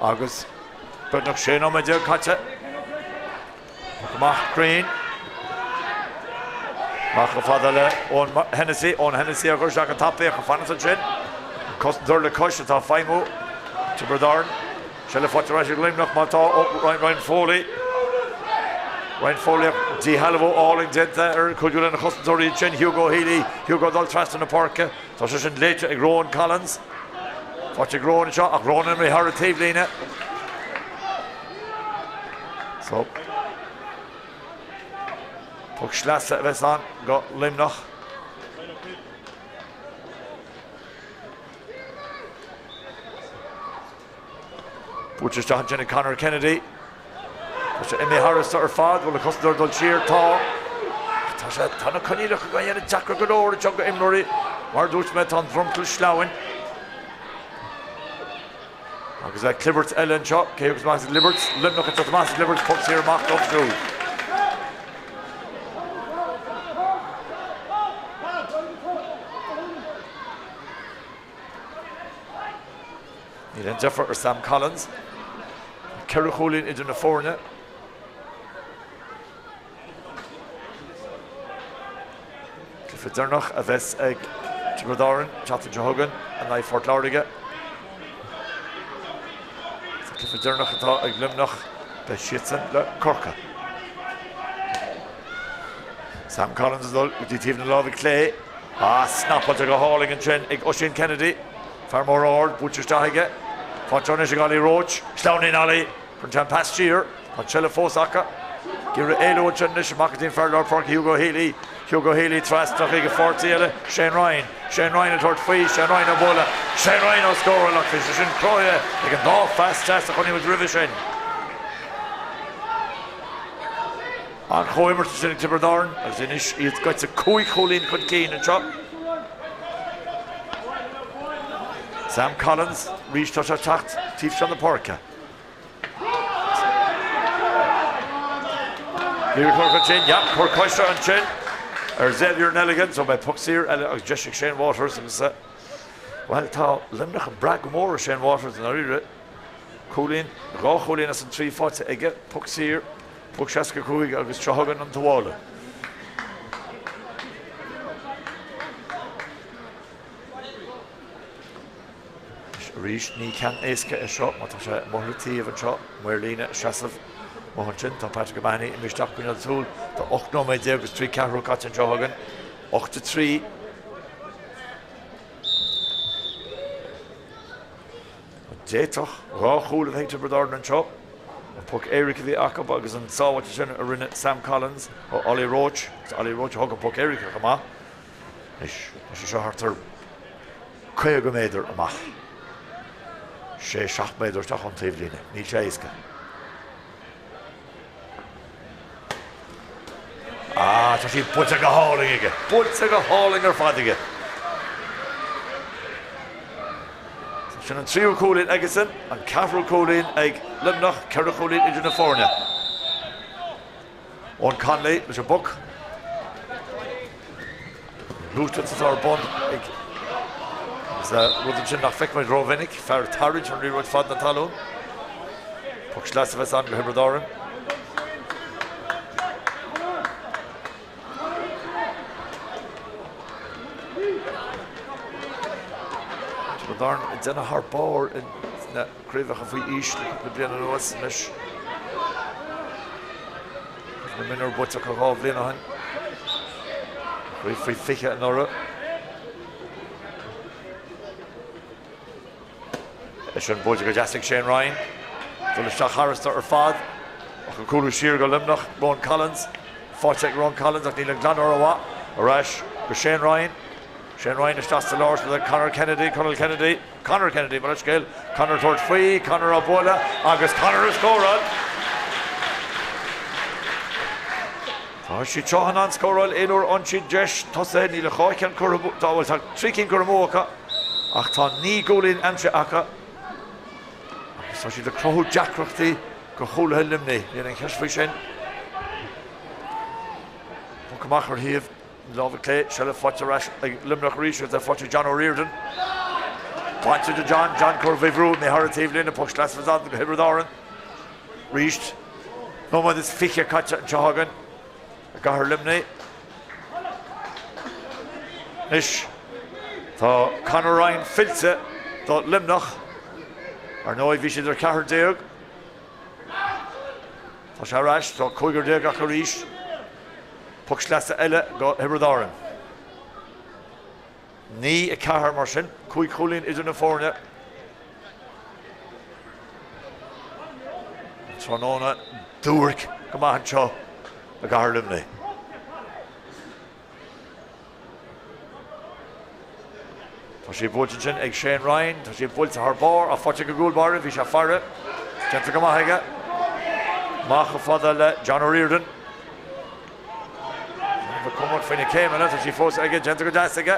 Speaker 1: Agus beagnach 16 nóiméad caite. Poc amach cruinn. Amach chomh fada le Eoin Hennessy. Eoin Hennessy á chur isteach go tapaidh ach ag fanacht ansin. Cosantóir le cois atá ag feidhmiú. Tiobraid Árann. Seilbh faighte ar ais ag Luimneach má tá Ryan Foley. Ryan Foley ach díshealbhú álainn déanta ar cuidiú lena chosantóirí ansin. Hugo Healy. Hugo ag dul trasna na páirce. Tá sé sin léite ag Rowan Collins. Faighte ag Rowan anseo ach Rowan imithe thar an taobhlíne. So, poc sleasa a bheas ann go Luimneach. Buailte isteach ansin ag Conor Kennedy. Tá sé imithe thairis ar fad, bhfuil an cosantóir ag dul siar? Tá. Tá sé, tá na coinníollacha á dhéanamh deacair go leor anseo go imreoirí. Mar a dúirt mé, tá an dromchla sleamhain. Agus le clibirt eile anseo, cé a thiocfas amach as an gclibirt? Luimneach ag teacht amach as an gclibirt, poc saor amach dóibh siúd. Níl aon deifir ar Sam Collins. 4 chúilín idir na foirne. Cluiche deireanach a bheas ag Tiobraid Árann an tseachtain seo chugainn in aghaidh Phort Láirge. Sa chluiche deireanach atá ag Luimneach beidh siadsan le Corcaigh. Sam Collins ag dul go dtí taobh na láimhe clé. Ah, snapáilte go hálainn ansin ag Oisín Kennedy. Fear mór ard, buailte isteach aige. Faighte anois ag Ollie Roche. Sleamhnaíonn Ollie. Cuireann sé an pas siar. Tá an tseilbh fós acu. Ag iarraidh éalú ansin anois amach go dtí an fear lár páirce Hugo Healy. Hugo Healy trasna chuig a pháirtí eile, Shane Ryan. Shane Ryan ag tabhairt faoi. Shane Ryan á bhualadh. Shane Ryan á scóráil ach bhí sé sin cruthaithe ag an dá phas deas a chonaic muid roimhe sin. An-chomhimirt ansin ag Tiobraid Árann agus anois iad gaibhte 5 chúilín chun cinn anseo. Sam Collins, arís tá sé ag teacht taobh seo na páirce. Iarracht cur chun cinn, yeah, cor coise ansin ar Xavier Nelligan, so beidh poc saor eile agus deis ag Shane Waters agus bhuel tá Luimneach ag brath go mór ar Shane Waters i ndáiríre. Cúilín, 2 chúilín as an 3 faighte aige, poc saor, Poc 65 agus seo chugainn an tuáille. Arís, ní ceann éasca é seo má tá sé amuigh ar an taobh anseo, maor líne ag seasamh amuigh ansin. Tá Patrick O'Mahony imithe isteach coinneáil súil. Tá 18 nóiméad agus 3 ceathrú caite anseo againn. 8 3. D'fhéadfadh 2 chúl a bheith ag Tiobraid Árann anseo. An poc éirice a bhí acu agus an tsábháilt sin a rinne Sam Collins ó Ollie Roche. Is Ollie Roche a thug an poc éirice chomh maith. Anois, tá sé seo thart ar 50 méadar amach. 6, 7 méadar isteach ón taobhlíne. Níl sé éasca. Ah, tá sí buailte go hálainn aige. Buailte go hálainn ar fad aige. Sin an tríú cúilín aigesan, an ceathrú cúilín ag Luimneach, 4 chúilín idir na foirne. Eoin Connolly leis an bpoc. Gluaiseacht atá ar bun ag agus rud ansin nach bhfeicimid rómhinic, fear ag tarraingt an liathróid fad na talún. Poc sleasa a bheas ann do Thiobraid Árann. Tiobraid Árann ag déanamh thar barr sna craobhacha faoi aois le cúpla bliain anuas anois. Craobh na Mionúr buaite acu 2 bhliain ó shin. Craobh faoi 20 anuraidh. É sin buailte go deas ag Shane Ryan. Dul isteach tharastu ar fad ach an cúlú siar go Luimneach. Rohan Collins. Faighte ag Rohan Collins ach níl an glanadh rómhaith. Ar ais go Shane Ryan. Shane Ryan isteach sa lár le Conor Kennedy, Conal Kennedy, Conor Kennedy, mo leithscéal. Conor ag tabhairt faoi, Conor á bualadh agus Conor ag scóráil! Tá siad seo in ann scóráil aon uair a fhaigheann siad deis tosaithe. Níl ach 2 cheann curtha, bhuel tá 3 cinn curtha amú acu. Ach tá 9 gcúilín aimsithe acu agus tá siad ag cruthú deacrachtaí do chúlaithe Luimnigh. Níl aon cheist faoi sin. Poc amach ar thaobh na láimhe clé, seilbh faighte ar ais ag Luimneach arís agus é faighte ag John O'Riordan. Bainte de John, John curtha faoi bhrú, imithe thar an taobhlíne, poc sleasa a bheas ann do Thiobraid Árann arís. Nóiméad is 20 caite anseo againn. I gcathair Luimnigh anois tá Conor Ryan fillte do Luimneach. Ar ndóigh bhí siad ar 14. Tá sé ar ais, tá cúigear déag acu arís. Poc sleasa eile do Thiobraid Árann. 9, 4 mar sin, 5 chúilín idir na foirne. An tráthnóna duairc go maith anseo i gcathair Luimnigh. Tá sé buailte ansin ag Shane Ryan, tá sé buailte thar barr ach faighte ag an gcúl báire, bhí sé ag faire. Déanta go maith aige. Amach chomh fada le John O'Riordan. Tá cumhacht faoi na céimeanna, tá sí fós aige, déanta go deas aige.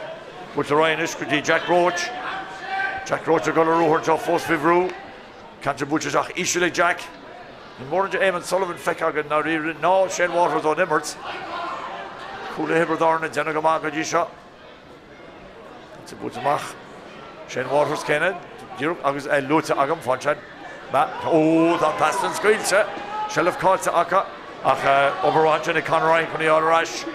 Speaker 1: Buailte ar aghaidh anois go dtí Jack Roche. Jack Roche ag dul ar ruathar anseo fós faoi bhrú. Ceann buailte isteach íseal ag Jack. Níl mórán de Eamon Sullivan feicthe againn ndáiríre ná Shane Waters ón imirt. Cúlaithe Thiobraid Árann ag déanamh go maith go dtí seo. Tá buailte amach. Shane Waters céanna, díreach agus é luaite agam, fán sin. Ó, tá an pas sin scaoilte. Seilbh caillte acu ach obair mhaith ansin ag Conor Ryan chun í a fháil ar ais.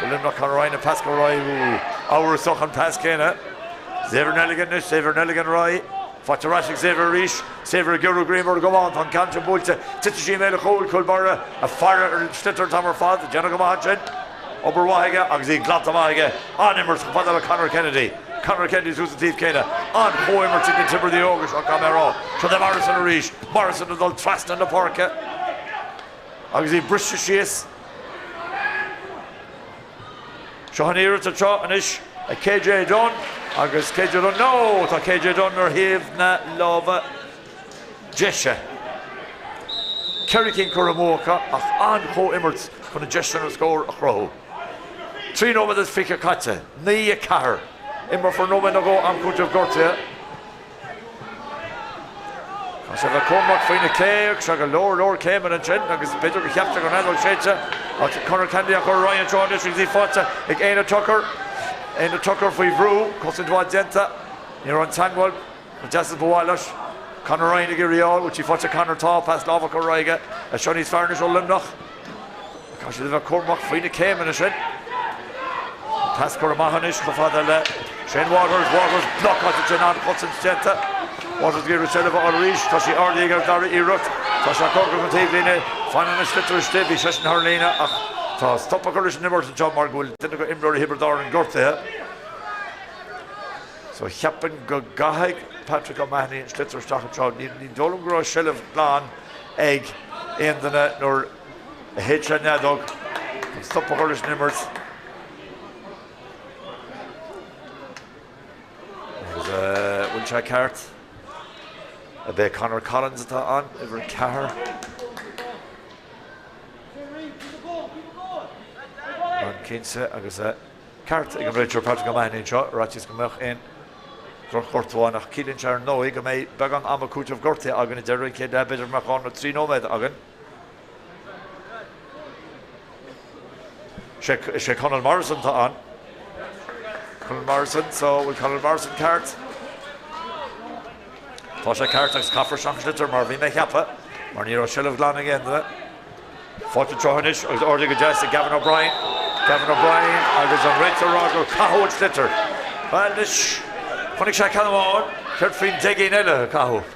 Speaker 1: Do Luimneach Conor Ryan an pas go aghaidh. Amhrasach an pas céanna. Xavier Nelligan anois, Xavier Nelligan ar aghaidh. Faighte ar ais ag Xavier arís. Xavier ag giorrú greim ar an gcamán. Tá an ceann sin buailte. Titeann sí i mbéal an chúil. Cúl báire ag faire ar an sliotar an t-am ar fad. Déanamh go maith ansin. Obair mhaith aige agus í glanta amach aige. An-imirt chomh fada le Conor Kennedy. Conor Kennedy suas an taobh céanna. An-chomhimirt ag na Tiobradaigh óga seo, caithfidh mé a rá. Seo é Morrison arís. Morrison ag dul trasna na páirce agus í briste síos. Seo an iarracht anseo anois ag KJ Dunne agus KJ Dunne, no! Tá KJ Dunne ar thaobh na láimhe deise. 4 cinn curtha amú acu ach an-chomhimirt chun na deiseanna scóir a chruthú. 3 nóiméad is 20 caite, 9, 4. Imreofar nóiméad nó dhó am cúitimh gortuithe. Tá sé bheith cúramach faoi na cé agus sé go leor leor céimeanna ansin agus b'fhéidir gur cheap sé go raibh an fheadóg séidte ach Conor Kennedy á chur ar aghaidh anseo anois agus í faighte ag Éanna Tucker. Éanna Tucker faoi bhrú, cosaint mhaith déanta. Ní raibh an teagmháil chomh deas is ba mhaith leis. Conor Ryan ag iarraidh í a fháil, bhfuil sí faighte Conor tá, pas láimhe curtha ar aghaidh aige. É seo níos fearr anois ó Luimneach. Caithfidh siad a bheith cúramach faoi na céimeanna sin. Pas curtha amach anois chomh fada le Shane Waters. Waters blocáilte ansin, an-chosaint déanta. Waters ag iarraidh seilbh a fháil arís. Tá sí ardaithe aige ar an dara iarracht. Tá sé curtha chun taobhlíne. Fanann an sliotar istigh. Bhí seisean thar an líne ach tá stop á chur leis an imirt anseo mar go bhfuil duine de imreoirí Thiobraid Árann gortaithe. So cheapfainn go gcaithfidh Patrick O'Mahony an sliotar isteach anseo. Ní dóigh liom go raibh seilbh glan ag aon duine nuair a shéid sé an fheadóg chun stop a chur leis an imirt. Agus bhfuil sé ceart? Ab é Conor Collins atá ann, uimhir 4. cinnte agus ceart ag an réiteoir Patrick O'Mahony anseo ar fhaitíos go mbeadh aon drochghortú ann ach ciallaíonn sé ar ndóigh go mbeidh beagán ama cúiteamh gortaithe againn ag deireadh an chéad leath, b'fhéidir go mbeadh 2 nó 3 nóiméad againn. Is é Conall Morrison atá ann. Conall Morrison, so bhfuil Conall Morrison ceart? Tá sé ceart agus caithfear isteach an sliotar mar a bhí mé a cheapadh, mar ní raibh seilbh ghlan ag aon duine. Faighte anseo anois agus ardaithe go deas ag Gavin O'Brien. Gavin O'Brien agus an réiteoir ag rá gur caitheadh an sliotar. Bhuel anois, chonaic sé ceann amháin, céard faoin 10 gcinn eile a caitheadh?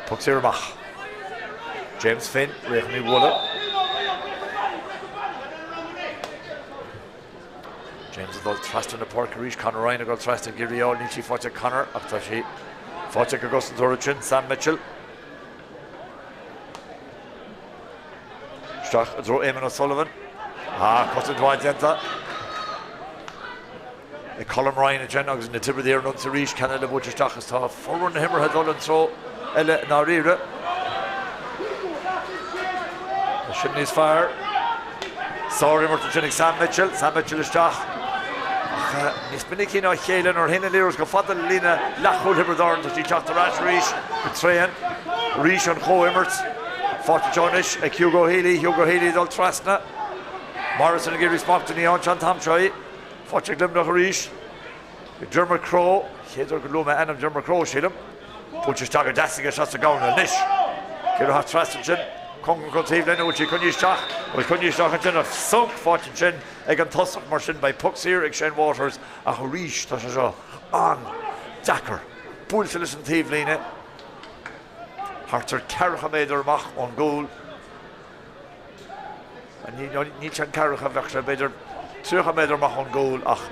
Speaker 1: Poc saor amach. James Finn, réidh chun í a bhualadh. James ag dul trasna na páirce arís, Conor Ryan ag dul trasna ag iarraidh í a fháil, níl sí faighte ag Conor ach tá sí faighte ag an gcosantóir ansin, Sam Mitchell. Isteach i dtreo Eamon O'Sullivan. Ah, cosaint mhaith déanta ag Colm Ryan ansin agus na Tiobradaigh ar an ionsaí arís, ceann eile buailte isteach agus tá formhór na himeartha ag dul an treo eile i ndáiríre. Tá sin níos fearr. Sár-imirt ansin ag Sam Mitchell, Sam Mitchell isteach ach níos minicí ná a chéile nuair a théann an liathróid chomh fada le líne leathchúil Thiobraid Árann tá sí ag teacht ar ais arís go tréan. Arís an chomhimirt faighte anseo anois ag Hugo Healy, Hugo Healy ag dul trasna. Morrison ag iarraidh smacht ní fhaigheann sé an t-am seo í. Faighte ag Luimneach arís. Dermot Crowe, chéad uair gur luaigh mé ainm Dermot Crowe, sílim. Buailte isteach go deas aige isteach sa gcomhna anois. Ag iarraidh theacht trasna ansin. Cóngarach don taobhlíne, bhfuil sí coinnithe isteach? Bhfuil coinnithe isteach ansin ach sonc faighte ansin ag an tosach mar sin beidh poc saor ag Shane Waters ach arís tá sé seo an-deacair. Buailte leis an taobhlíne thart ar ceathracha méadar amach ón gcúl. Níl sé an ceathracha, bheadh sé b'fhéidir 30 méadar amach ón gcúl ach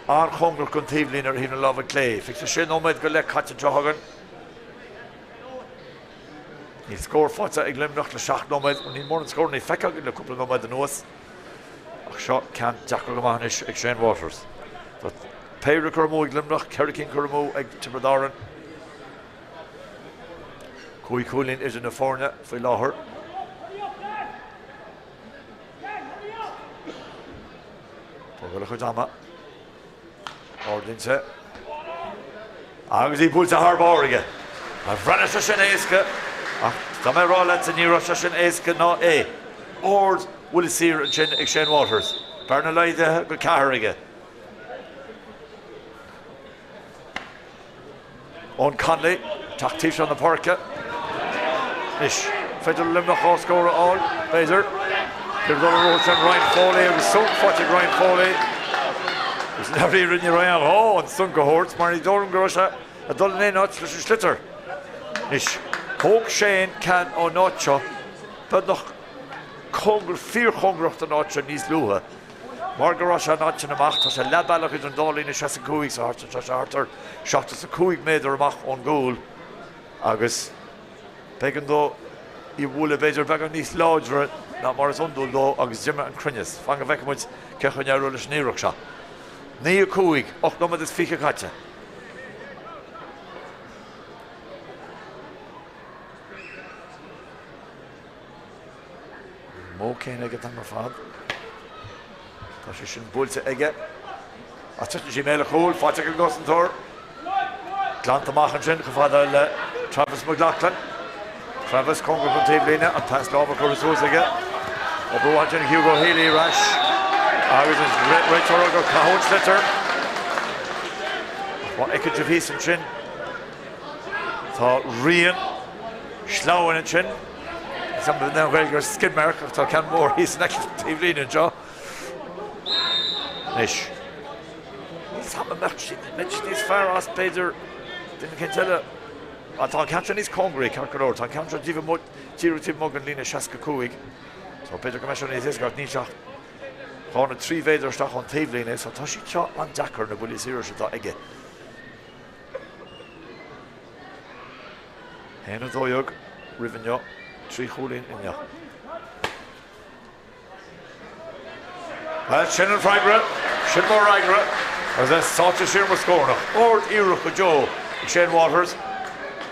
Speaker 1: an-chóngarach don taobhlíne ar thaobh na láimhe clé. 26 nóiméad go leith caite anseo againn. Níl scór faighte ag Luimneach le 7 nóiméad, níl mórán scóranna feicthe againn le cúpla nóiméad anuas ach seo ceann deacair go maith anois ag Shane Waters. Tá péire curtha amú ag Luimneach, ceithre cinn curtha amú ag Tiobraid Árann. 5 chúilín idir na foirne faoi láthair. Tógáil a chuid ama. Ardaíonn sé. Agus í buailte thar barr aige. Bhreathnaigh sé sin éasca ach tá mé ag rá leatsa ní raibh sé sin éasca ná é. Ard bhuille saor ansin ag Shane Waters. Bearna laghdaithe go ceathair aige. Eoin Connolly, teacht taobh seo na páirce. Anois, féidir le Luimneach 2 scór a fháil, b'fhéidir. Ag dul ar sin Ryan Foley agus sonc faighte ag Ryan Foley. Agus i ndáiríre ní raibh aon ghá an sonc a thabhairt mar ní dóigh liom go raibh sé ag dul in aon áit leis an sliotar. Anois, thóg Shane ceann ón áit seo beagnach cóngarach, fíorchóngarach don áit seo níos luaithe. Mar go raibh sé an áit sin amach, tá sé leath bealach idir an dá líne 65 so thart, tá sé thart ar 75 méadar amach ón gcúl agus b'éigean dó í a bhualadh b'fhéidir beagán níos láidre ná mar is iondúil dó agus d'imigh an cruinneas. Fan go bhfeicfidh muid cén chaoi a n-éireoidh leis an iarracht seo. 9 5, 8 nóiméad is 20 caite. An modh céanna ag an t-am ar fad. Tá sé sin buailte aige. Ach titeann sí i mbéal an chúil, faighte ag an gcosantóir. Glanta amach ansin chomh fada le Travis McLaughlin. Travis cóngarach don taobhlíne, an pas láimhe curtha suas aige. Obair mhaith ansin Hugo Healy ar ais. Agus an réiteoir gur caitheadh an sliotar. Má fheiceann sibh thíos ansin, tá rian sleamhain ansin. Is an Ghaeilge ar skid mark ach tá ceann mór thíos in aice an taobhlíne anseo. Anois, níl 's a'm an mbeadh siad níos fearr as b'fhéidir duine eicínt eile. Ah, tá an ceann seo níos cóngaraí, ceart go leor. Tá an ceann seo taobh amuigh, díreach taobh amuigh den líne 65. So b'fhéidir go mbeidh seo níos éasca ach níl sé ach 2 nó 3 mhéadar isteach ón taobhlíne, so tá siad seo an-deacair na buillí saora seo atá aige. 1, 12 roimh inniu, 3 chúilín inniu. Bhuel, sin an freagra, sin mo fhreagra, agus é sáite siar mo scornach. Ard-iarracht go deo ag Shane Waters.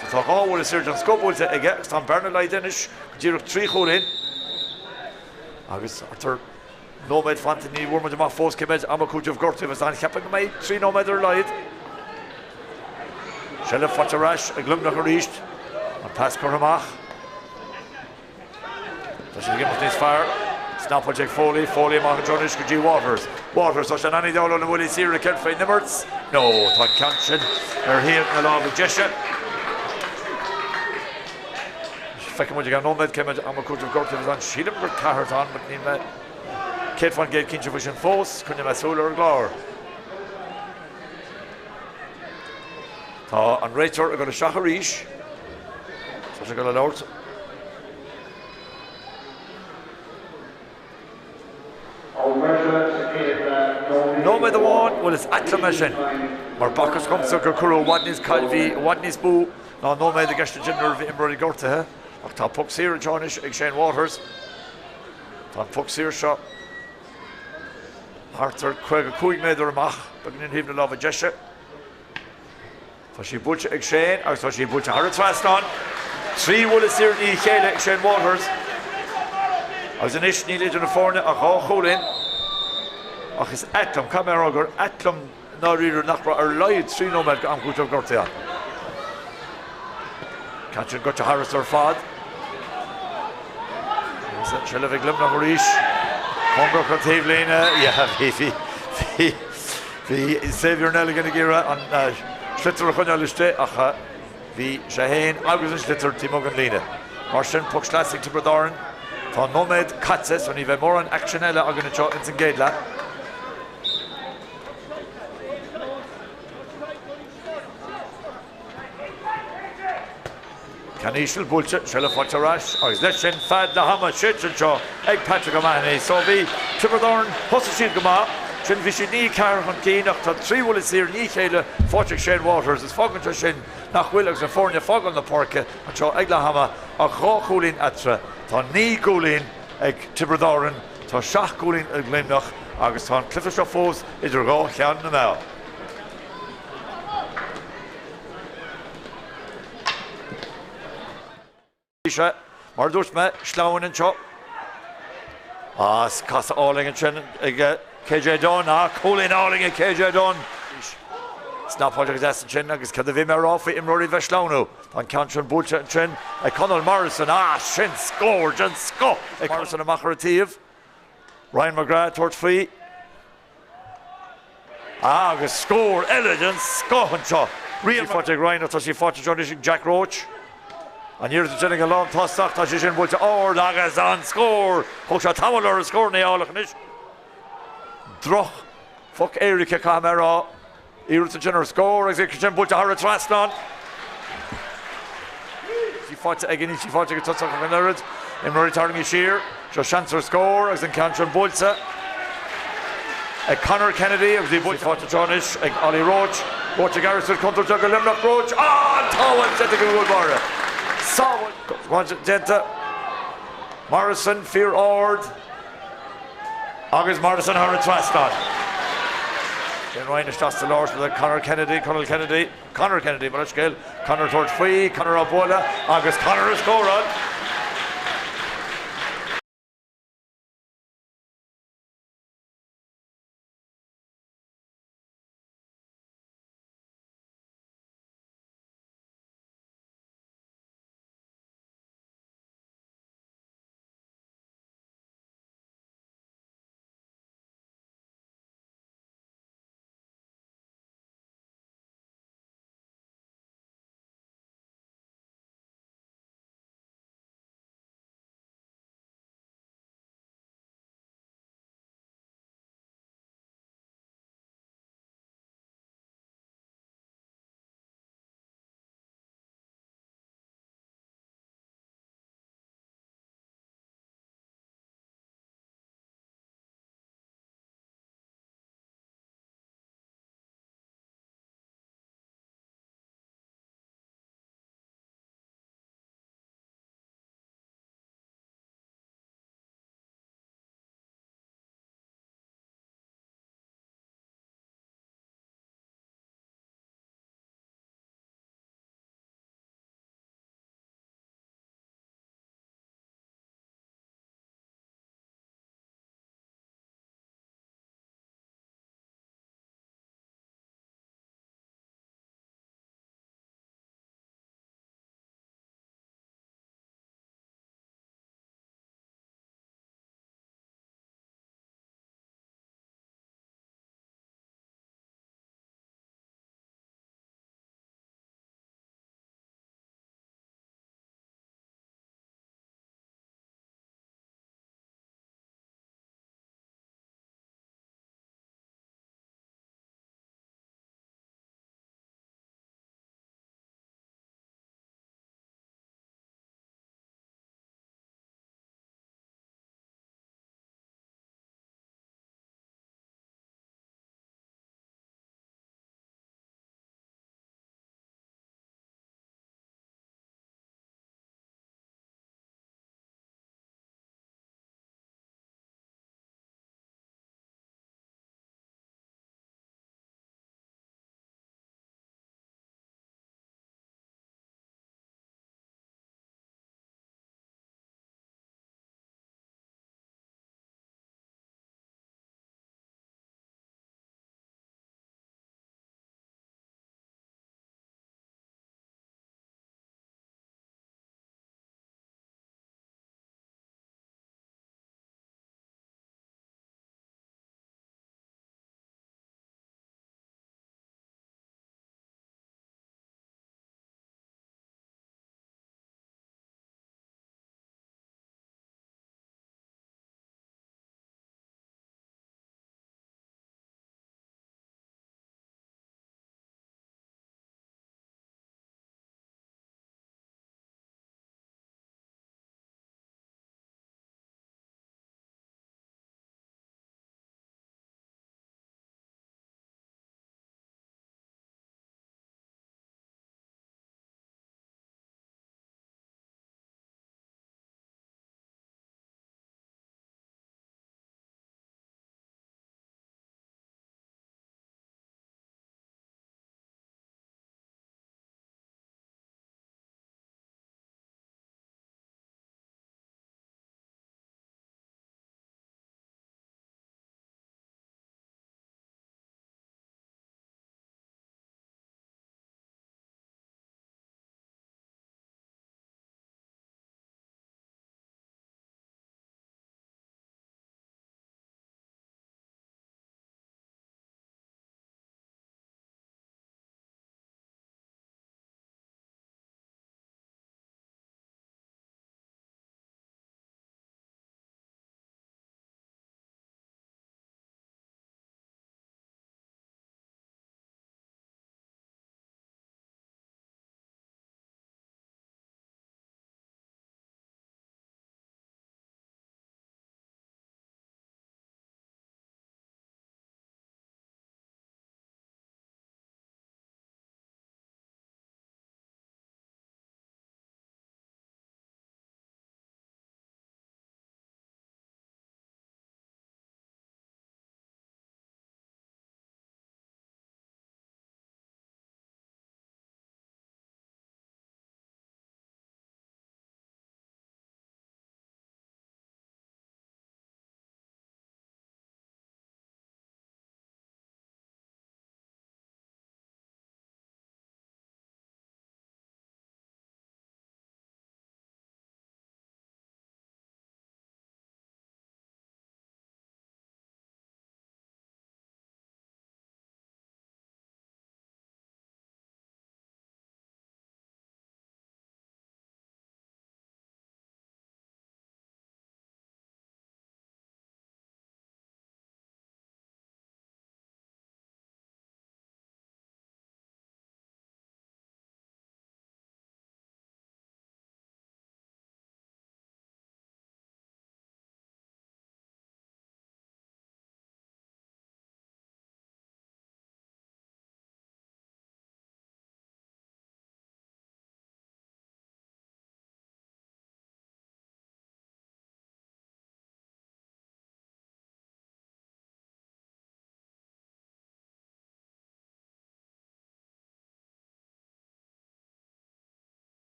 Speaker 1: So tá 2 bhuille saor den scoth buailte aige agus tá an bearna laghdaithe anois go díreach 3 chúilín. Agus thart ar nóiméad fanta, ní bhfuair muid amach fós cé mhéad ama cúitimh gortaithe a bheas ann. Cheapfainn go mbeidh 3 nóiméad ar a laghad. Seilbh faighte ar ais ag Luimneach arís. An pas curtha amach. Tá siad ag imeacht níos fearr. Snapáilte ag Foley. Foley amach anseo anois go dtí Waters. Waters, tá sé in an-diabhal ó na buillí saora céard faoin imirt? No, tá an ceann sin ar thaobh na láimhe deise. Feicfidh muid i gceann nóiméad cé mhéad ama cúitimh gortaithe a bheas ann. Sílim gur ceathair atá ann but níl mé 100% cinnte faoi sin fós. Coinneoidh mé súil ar an gclár. Tá an réiteoir ag dul isteach arís. Tá sé ag dul a labhairt. Nóiméad amháin, bhuel is ait liom é sin, mar b'fhacthas dhomsa gur cuireadh i bhfad níos, bhí i bhfad níos mó ná nóiméad i gceist ansin nuair a bhí imreoirí gortaithe. Ach tá poc saor anseo anois ag Shane Waters. Tá an poc saor seo thart ar 55 méadar amach, beagáinín thaobh na láimhe deise. Tá sí buailte ag Shane agus tá sí buailte thar an trasnán. 3 bhuille saor i ndiaidh a chéile ag Shane Waters. Agus anois níl idir na foirne ach dhá chúilín. Ach is ait liom, caithfidh mé a rá gur ait liom i ndáiríre nach raibh ar a laghad 3 nóiméad d'am cúitimh gortaithe ann. Ceann sin goite thairis ar fad. Agus an tseilbh ag Luimneach arís. Cóngarach don taobhlíne. Yeah, bhí, bhí, bhí. Bhí Xavier Nelligan ag iarraidh an sliotar a choinneáil istigh ach bhí sé féin agus an sliotar taobh amuigh den líne. Mar sin, poc sleasa ag Tiobraid Árann. Tá nóiméad caite so ní bheidh mórán aicsin eile againn anseo ins an gcéad leath. Ceann íseal buailte, seilbh faighte ar ais agus leis sin fead leath ama séidte anseo ag Patrick O'Mahony. So bhí Tiobraid Árann, thosaigh siad go maith, sin bhí siad 9-4 chun cinn ach tá 3 bhuille saor i ndiaidh a chéile faighte ag Shane Waters. Is fágann sé sin nach bhfuil agus na foirne ag fágáil na páirce anseo ag leath ama ach dhá chúilín eatarthu. Tá 9 gcúilín ag Tiobraid Árann, tá 7 gcúilín ag Luimneach agus tá an cluiche seo fós idir dhá cheann na meá. Bhí sé, mar a dúirt mé, sleamhain anseo. Is casadh álainn ansin ag KJ Dunne. Ah, cúilín álainn ag KJ Dunne. Snapáilte go deas ansin agus cad a bhí mé a rá faoi imreoirí bheith sleamhnú. Tá an ceann sin buailte ansin ag Conall Morrison. Ah, sin scór den scoth ag Morrison amach ar an taobh. Ryan McGrath ag tabhairt faoi. Agus scór eile den scoth anseo. Rian faighte ag Ryan ach tá sí faighte anseo anois ag Jack Roche. An iarracht ansin ag an lántosach, tá sé sin buailte ard agus an scór! Thóg sé tamall orthu scór a fháil ach anois droch phoc éirice caithfidh mé a rá. Iarracht ansin ar scór agus é sin buailte thar an trasnán. Sí faighte aige, níl sí faighte ag an tosach ach an oiread. Imreoirí tarraingthe siar. Seo seans ar scór agus an ceann sin buailte ag Conor Kennedy agus í buailte faighte anseo anois ag Ollie Roche. Roche ag iarraidh suas contúirteach do Luimneach. Roche, ah, an tsábháil déanta ag an gcúl báire. Sábháil déanta. Morrison fíor ard. Agus Morrison thar an trasnán. Shane Ryan isteach sa lár le Conor Kennedy, Conall Kennedy, Conor Kennedy, mo leithscéal, Conor tabhairt faoi, Conor á bualadh agus Conor ag scóráil.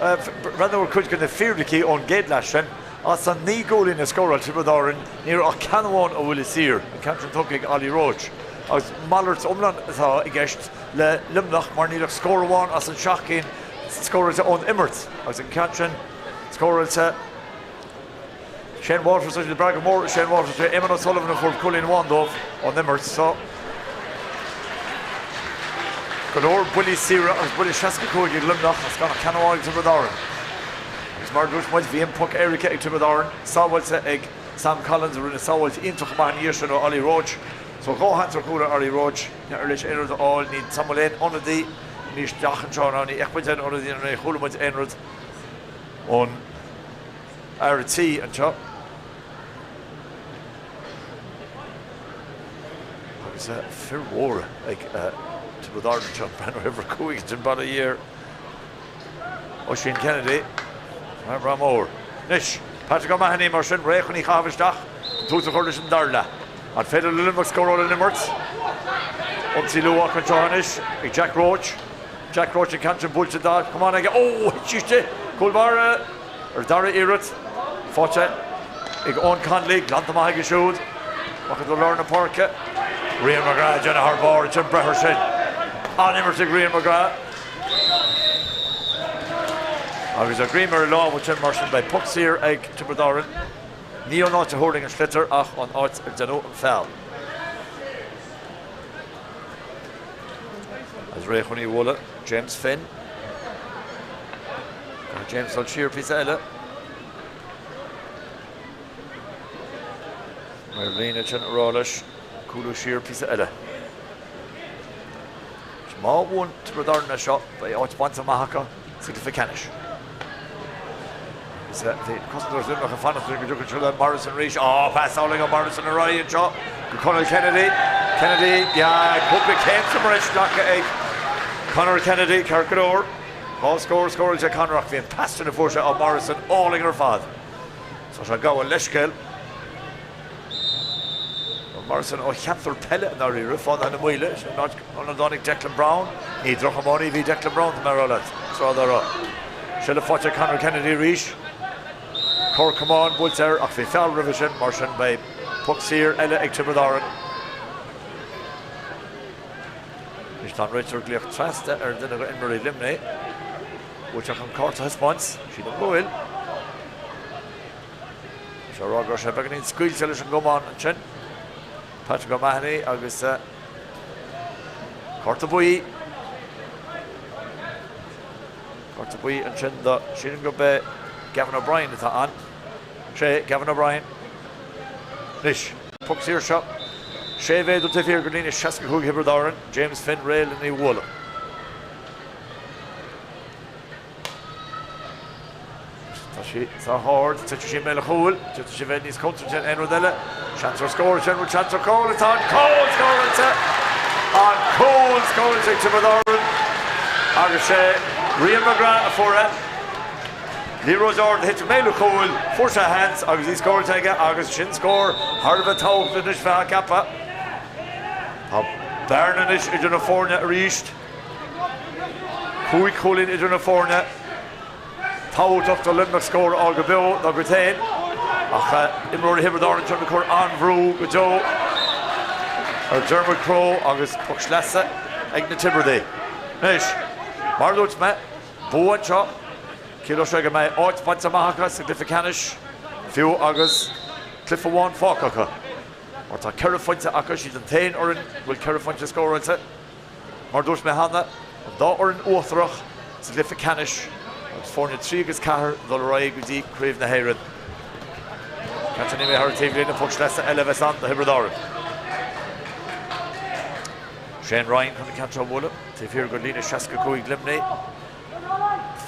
Speaker 1: Breathnú ar chuid de na fíricí ón gcéad leath sin. As an 9 gcúilín a scóráil Tiobraid Árann, ní raibh ach ceann amháin ó bhuille saor, an ceann sin tugtha ag Ollie Roche. Agus malairt iomlán atá i gceist le Luimneach mar níl ach scór amháin as an 7 gcinn scóráilte ón imirt agus an ceann sin scóráilte Shane Walters tá siad ag brath go mór ar Shane Walters sé Eamon O'Sullivan a fuair cúilín amháin dóibh ón imirt so go leor buillí saora agus buille 65 ag Luimneach agus gan ach ceann amháin ag Tiobraid Árann. Agus mar a dúirt muid bhí an poc éirice ag Tiobraid Árann sábháilte ag Sam Collins a rinne sábháilt iontach amach ina dhiaidh sin ó Ollie Roche. So dhá sheans ar chúl ar Ollie Roche ní éirigh leis aon rud a fháil níl an bhfuil aon ionadaí imithe isteach anseo ná ní fheic muid aon ionadaí nó ní chuala muid aon rud ón fhear tí anseo. Agus fir mhóra ag Tiobraid Árann anseo, breathnú ar uimhir 5 ansin bail ó Dhia air, Oisín Kennedy, fear breá mór. Anois, Patrick O'Mahony mar sin, réidh chun í chaitheamh isteach, chun tús a chur leis an dara leath. An féidir le Luimneach scóráil ón imirt? Ionsaí luath anseo anois ag Jack Roche. Jack Roche an ceann sin buailte dá chamán aige. Ó, thit sí istigh! Cúl báire! Ar an dara iarracht, faighte ag Eoin Connolly, glanta amach aige siúd. Amach i lár na páirce. Rian McGrath ag déanamh thar barr ansin, breith air sin. An-imirt ag Rian McGrath. Agus a ghreim ar a lámh ansin, mar sin beidh poc saor ag Tiobraid Árann. Ní ón áit a thuirling an sliotar ach ón áit ar deineadh an feall. Agus réidh chun í a bhualadh, James Finn. Caithfidh James dul siar píosa eile. Maor líne ansin ag rá leis cúlú siar píosa eile. Má bhuann Tiobraid Árann é seo, beidh áit bainte amach acu sa gcluiche ceannais. Agus bhí cosantóir Luimneach ag fanacht go dtiocfadh seo le Morrison arís. Á, pas álainn ó Morrison ar aghaidh anseo go Conor Kennedy. Kennedy, yeah, cúpla céim sa mbreis glactha ag Conor Kennedy, ceart go leor. Dhá scór scóráilte ag Conor ach bhí an pas sin a fuair sé ó Morrison álainn ar fad. Tá sé ag gabháil leithscéal. Morrison ó cheantar peile i ndáiríre, Fánaithe na Maoile, sin an áit óna dtáinig Declan Browne. Ní droch-iománaí a bhí Declan Browne, tá mé a rá leat, tráth dá raibh. Seilbh faighte ag Conor Kennedy arís. Cor camáin buailte air ach bhí feall roimhe sin, mar sin beidh poc saor eile ag Tiobraid Árann. Anois tá an réiteoir ag glaoch trasna ar dhuine de imreoirí Luimnigh. Bhfuil sé chun cárta a thaispeáint? Sílim go bhfuil. Tá sé ag rá go raibh sé beagáinín scaoilte leis an gcamán ansin. Patrick O'Mahony agus cárta buí. Cárta buí ansin do, sílim gurb é Gavin O'Brien atá ann. Sé Gavin O'Brien. Anois, poc saor seo. 6 mhéadar taobh thiar de líne 65 Thiobraid Árann, James Finn réidh lena bhualadh. Tá sí sách hard, titfidh sí i mbéal an chúil, d'fhéadfadh sí a bheith níos contúirtí ná aon rud eile. Seans ar scór ansin, bhfuil seans ar chúl? Tá an cúl scóráilte! An cúl scóráilte ag Tiobraid Árann agus sé Rian McGrath a fuair é. Liathróid ard a thit i mbéal an chúil, fuair sé a sheans agus í scóráilte aige agus sin scór thar a bheith tábhachtach anois bheifeá ag ceapadh. Tá bearna anois idir na foirne arís. Cúig chúilín idir na foirne. Tábhachtach do Luimneach scór a fháil go beo dá gcuid féin ach imreoirí Thiobraid Árann anseo ag cur an-bhrú go deo ar Dermot Crowe agus poc sleasa ag na Tiobradaigh. Anois, mar a dúirt mé, bua anseo, ciallóidh sé go mbeidh áit bainte amach acu sa gcluiche ceannais fiú agus cluiche amháin fágtha acu. Mar tá ceithre phointe acu, siad an t-aon fhoireann a bhfuil ceithre phointe scóráilte. Mar a dúirt mé cheana, an dá fhoireann uachtarach sa gcluiche ceannais agus foirne 3 agus 4 ag dul ar aghaidh go dtí Craobh na hÉireann. Ceann sin imithe thar an taobhlíne, poc sleasa eile a bheas ann do Thiobraid Árann. Shane Ryan chun an ceann seo a bhualadh, taobh thiar de líne 65 Luimnigh.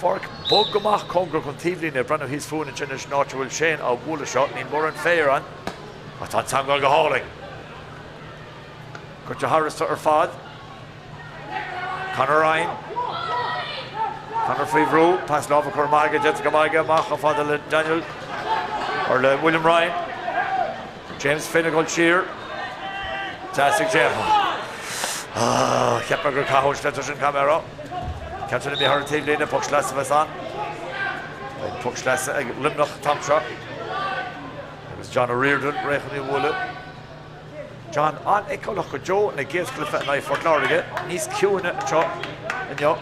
Speaker 1: Páirc bog go maith cóngarach don taobhlíne, breathnú thíos fúinn ansin leis an áit a bhfuil Shane á bhualadh seo, níl mórán féir ann ach tá an teagmháil go hálainn. Curtha tharstu ar fad. Conor Ryan. Conor faoi bhrú. Pas láimhe curtha amach aige, déanta go maith aige, amach chomh fada le Daniel or le William Ryan. James Finn ag dul siar. Deas ag James. Ah, cheap mé gur caitheadh an sliotar sin, caithfidh mé a rá. Ceann sin imithe thar an taobhlíne, poc sleasa a bheas ann. Poc sleasa ag Luimneach an t-am seo agus John O'Riordan réidh chun í a bhualadh. John an-fheiceálach go deo ina gcéad chluiche in aghaidh Phort Láirge, níos ciúine anseo inniu.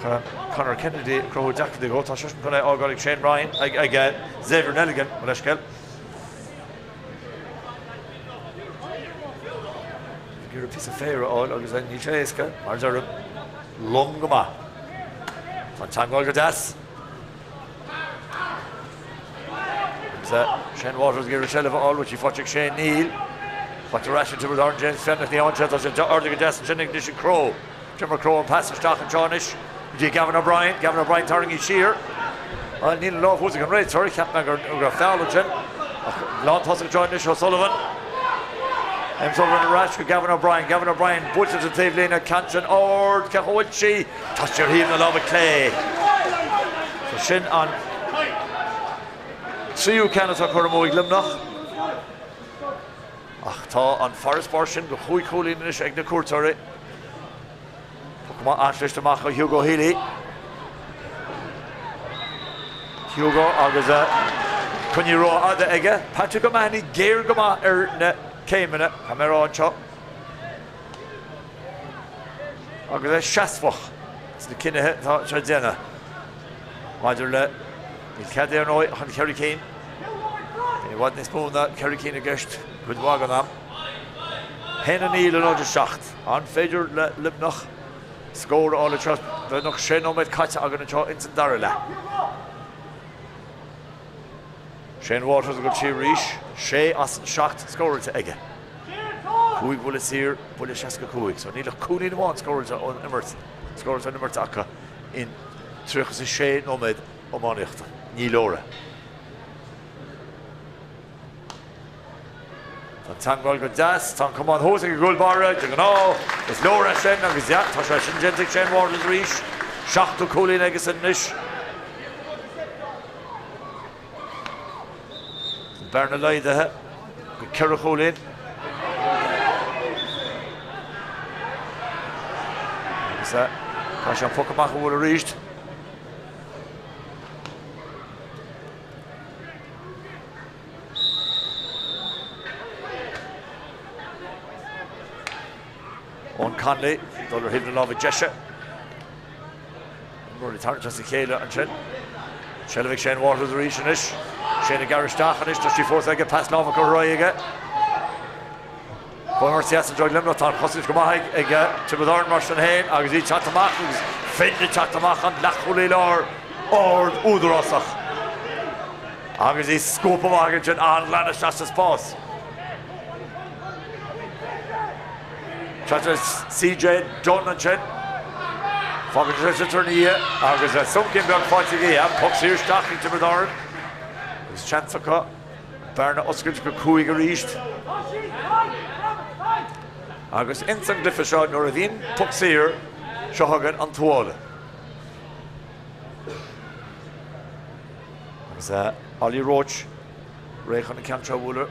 Speaker 1: Ach Conor Kennedy ag cruthú deacrachtaí dhó, tá seisean chun é a fhágáil ag Shane Ryan, ag Xavier Nelligan, mo leithscéal. Ag iarraidh píosa féir a fháil agus níl sé éasca, mar a deirim, lom go maith. Tá an teagmháil go deas. Agus Shane Waters ag iarraidh seilbh a fháil, bhfuil sí faighte ag Shane? Níl. Faighte ar ais ag Tiobraid Árann, James Fenwick, ní fhaigheann sé, tá sé ardaithe go deas ansin ag anois ag Crowe. D'imir Crowe an pas isteach anseo anois go dtí Gavin O'Brien. Gavin O'Brien tarraingthe siar. Bhuel, níl an lámh thuas ag an réiteoir. Cheap mé go raibh feall ansin. Ach lántosach anseo anois O'Sullivan. M. Sullivan ar ais go Gavin O'Brien. Gavin O'Brien buailte sa taobhlíne. Ceann sin ard. Cé chomh bhfuil sí? Tá sí ar thaobh na láimhe clé. So sin an tríú ceann atá curtha amú ag Luimneach. Ach tá an farasbarr sin go chúig chúilín anois ag na cuairteoirí. Poc maith an-chliste amach ó Hugo Healy. Hugo agus coinní rófhada aige. Patrick O'Mahony géar go maith ar na céimeanna, tá mé a rá anseo. Agus é seasmhach sna cinnithe atá sé ag déanamh maidir le Níl cead ar ndóigh ach an cheithre cinn. Bíonn i bhfad níos mó ná ceithre cinn i gceist cuid mhaith den am. 1, 9 le 0, 7. An féidir le Luimneach scór a fháil anseo? Beagnach sé nóiméad caite againn anseo ins an dara leath. Shane Waters ag dul siar arís, sé as an seacht scóráilte aige. Cúig bhuille saor, buille 65. So níl ach cúilín amháin scóráilte ón imirt, scóráilte ón imirt acu in 36 nóiméad iománaíochta. Ní leor é. Tá an teagmháil go deas, tá an camán thuas ag an gcúl báire, de ghnáth is leor é sin agus yeah, tá sé sin déanta ag Shane Waters arís. Seachtú cúilín aigesan anois. An bearna laghdaithe go ceithre chúilín. Agus tá sé an poc amach a bhualadh arís. Eoin Connolly, dul ar thaobh na láimhe deise. Imreoirí tarraingthe as a chéile ansin. Seilbh ag Shane Waters arís anois. Shane ag gearradh isteach anois, tá sí fós aige, pas láimhe curtha ar aghaidh aige. Comhimirt dheas anseo ag Luimneach, tá an chosaint go maith ag Tiobraid Árann mar sin féin agus iad teacht amach agus Finn ag teacht amach an leathchúlaí láir ard údarásach agus í scuabtha amach ansin an-ghlan isteach sa spás. Trasna CJ Dunne ansin. Fágann sé sin ina dhiaidh agus soncín beag faighte aige. Poc saor isteach ag Tiobraid Árann agus seans acu bearna a oscailt go cúig arís. Agus ins an gcluiche seo nuair a bhíonn poc saor, seo chugainn an tuáille. Agus Ollie Roche réidh chun an ceann seo a bhualadh.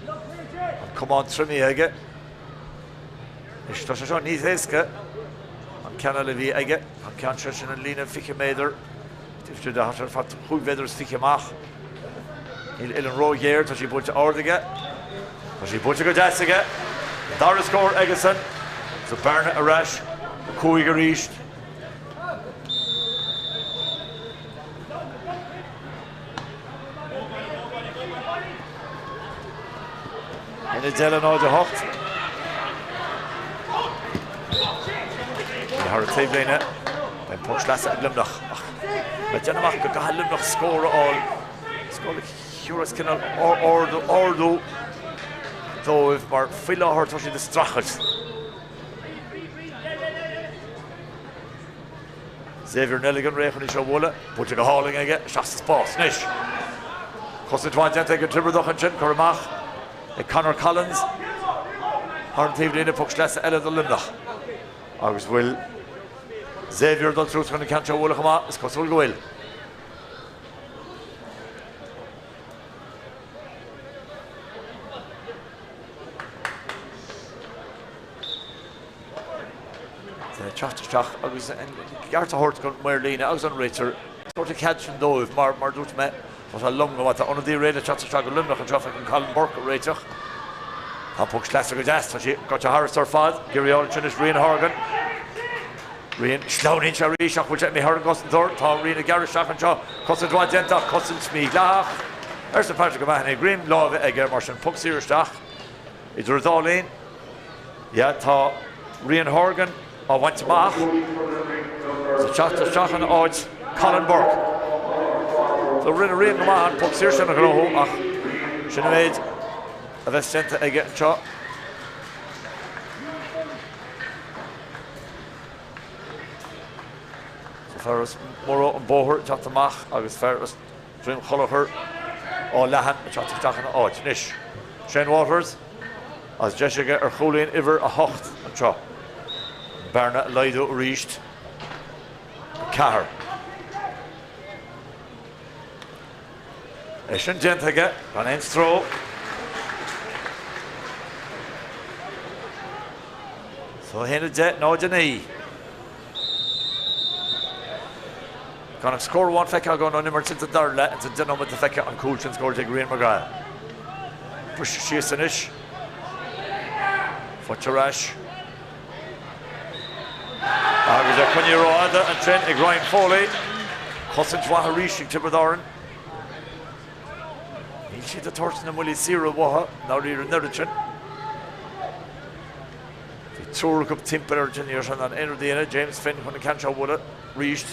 Speaker 1: An camán triomaithe aige. Anois tá sé seo níos éasca an ceann eile a bhí aige. An ceann seo sin an líne 20 méadar. Taobh istigh de tá sé ar fad chúig mhéadar is fiche amach. Níl uillinn róghéar, tá sí buailte ard aige. Tá sí buailte go deas aige. An dara scór aigesan. Sa bearna ar ais. Cúig arís. 1-10 le 0-8. Thar an taobhlíne. Beidh poc sleasa ag Luimneach ach le déanamh amach go gcaithfidh Luimneach scór a fháil. Scór a thiúrfas cineál ardú ardú dóibh mar faoi láthair tá siad ag streachailt. Xavier Nelligan réidh chun í seo a bhualadh. Buailte go hálainn aige, isteach sa spás anois. Cosaint mhaith déanta ag an Tiobradach ansin, cur amach ag Conor Collins thar an taobhlíne, poc sleasa eile do Luimneach. Agus bhfuil Xavier ag dul suas chun an ceann seo a bhualadh chomh maith? Is cosúil go bhfuil. Le teacht isteach agus an ceart a thabhairt don maor líne agus an réiteoir tabhairt an cead sin dóibh mar, mar a dúirt mé, tá sé lom go maith. Tá ionadaí réidh le teacht isteach go Luimneach anseo, feicim Colin Burke ag réiteach. Tá an puc sleasa go deas, tá sí gaibhte thairis ar fad. Giorraíodh ansin is Rian Horgan. Rian, sleamhnaíonn sé arís ach bhfuil sé imithe thar an gcosantóir? Tá Rian ag gearradh isteach anseo. Cosaint mhaith déanta ach cosaint mhídhleathach, arsa Patrick O'Mahony. Greim láimhe aige mar sin puc saor isteach. Idir an dá linn, yeah, tá Rian Horgan á bhaint amach is ag teacht isteach ina áit Colin Burke. So rinne Rian go maith an poc saor sin a ghnóthú ach sin an méid a bheas déanta aige anseo. So fear as Murroe an Bóthar ag teacht amach agus fear as Droim Cholchair Áth Leathan ag teacht isteach ina áit. Anois, Shane Waters agus deis aige ar chúilín uimhir 8 anseo. An bearna a laghdú arís go ceathair. É sin déanta aige gan aon stró. So 1, 10, 0, 9. Gan ach scór amháin feicthe againn ón imirt ins an dara leath ins an 10 nóiméad le feiceadh an cúl sin scóráilte ag Rian McGrath. Briseadh síos anois. Faighte ar ais. Agus é coinnithe rófhada ansin ag Ryan Foley. Cosaint mhaith arís ag Tiobraid Árann. Níl siad ag tabhairt na mbuillí saora uathu, ndáiríre an oiread sin. Bhí triúr acu timpeall air ansin, ní raibh sé in ann aon rud a dhéanamh. James Finn chun an ceann seo a bhualadh arís.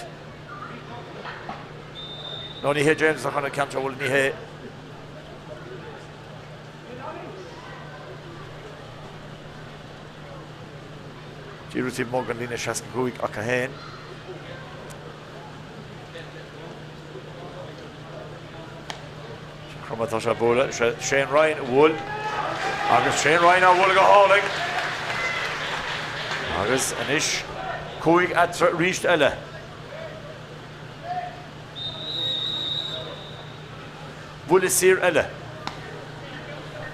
Speaker 1: No, ní hé James atá chun an ceann seo a bhualadh, ní hé. Díreach taobh amuigh den líne 65 acu féin. Cuma atá sé ag bualadh, sé Shane Ryan a bhuail agus Shane Ryan á bhualadh go hálainn. Agus anois 5 eatarthu arís eile. Buille saor eile.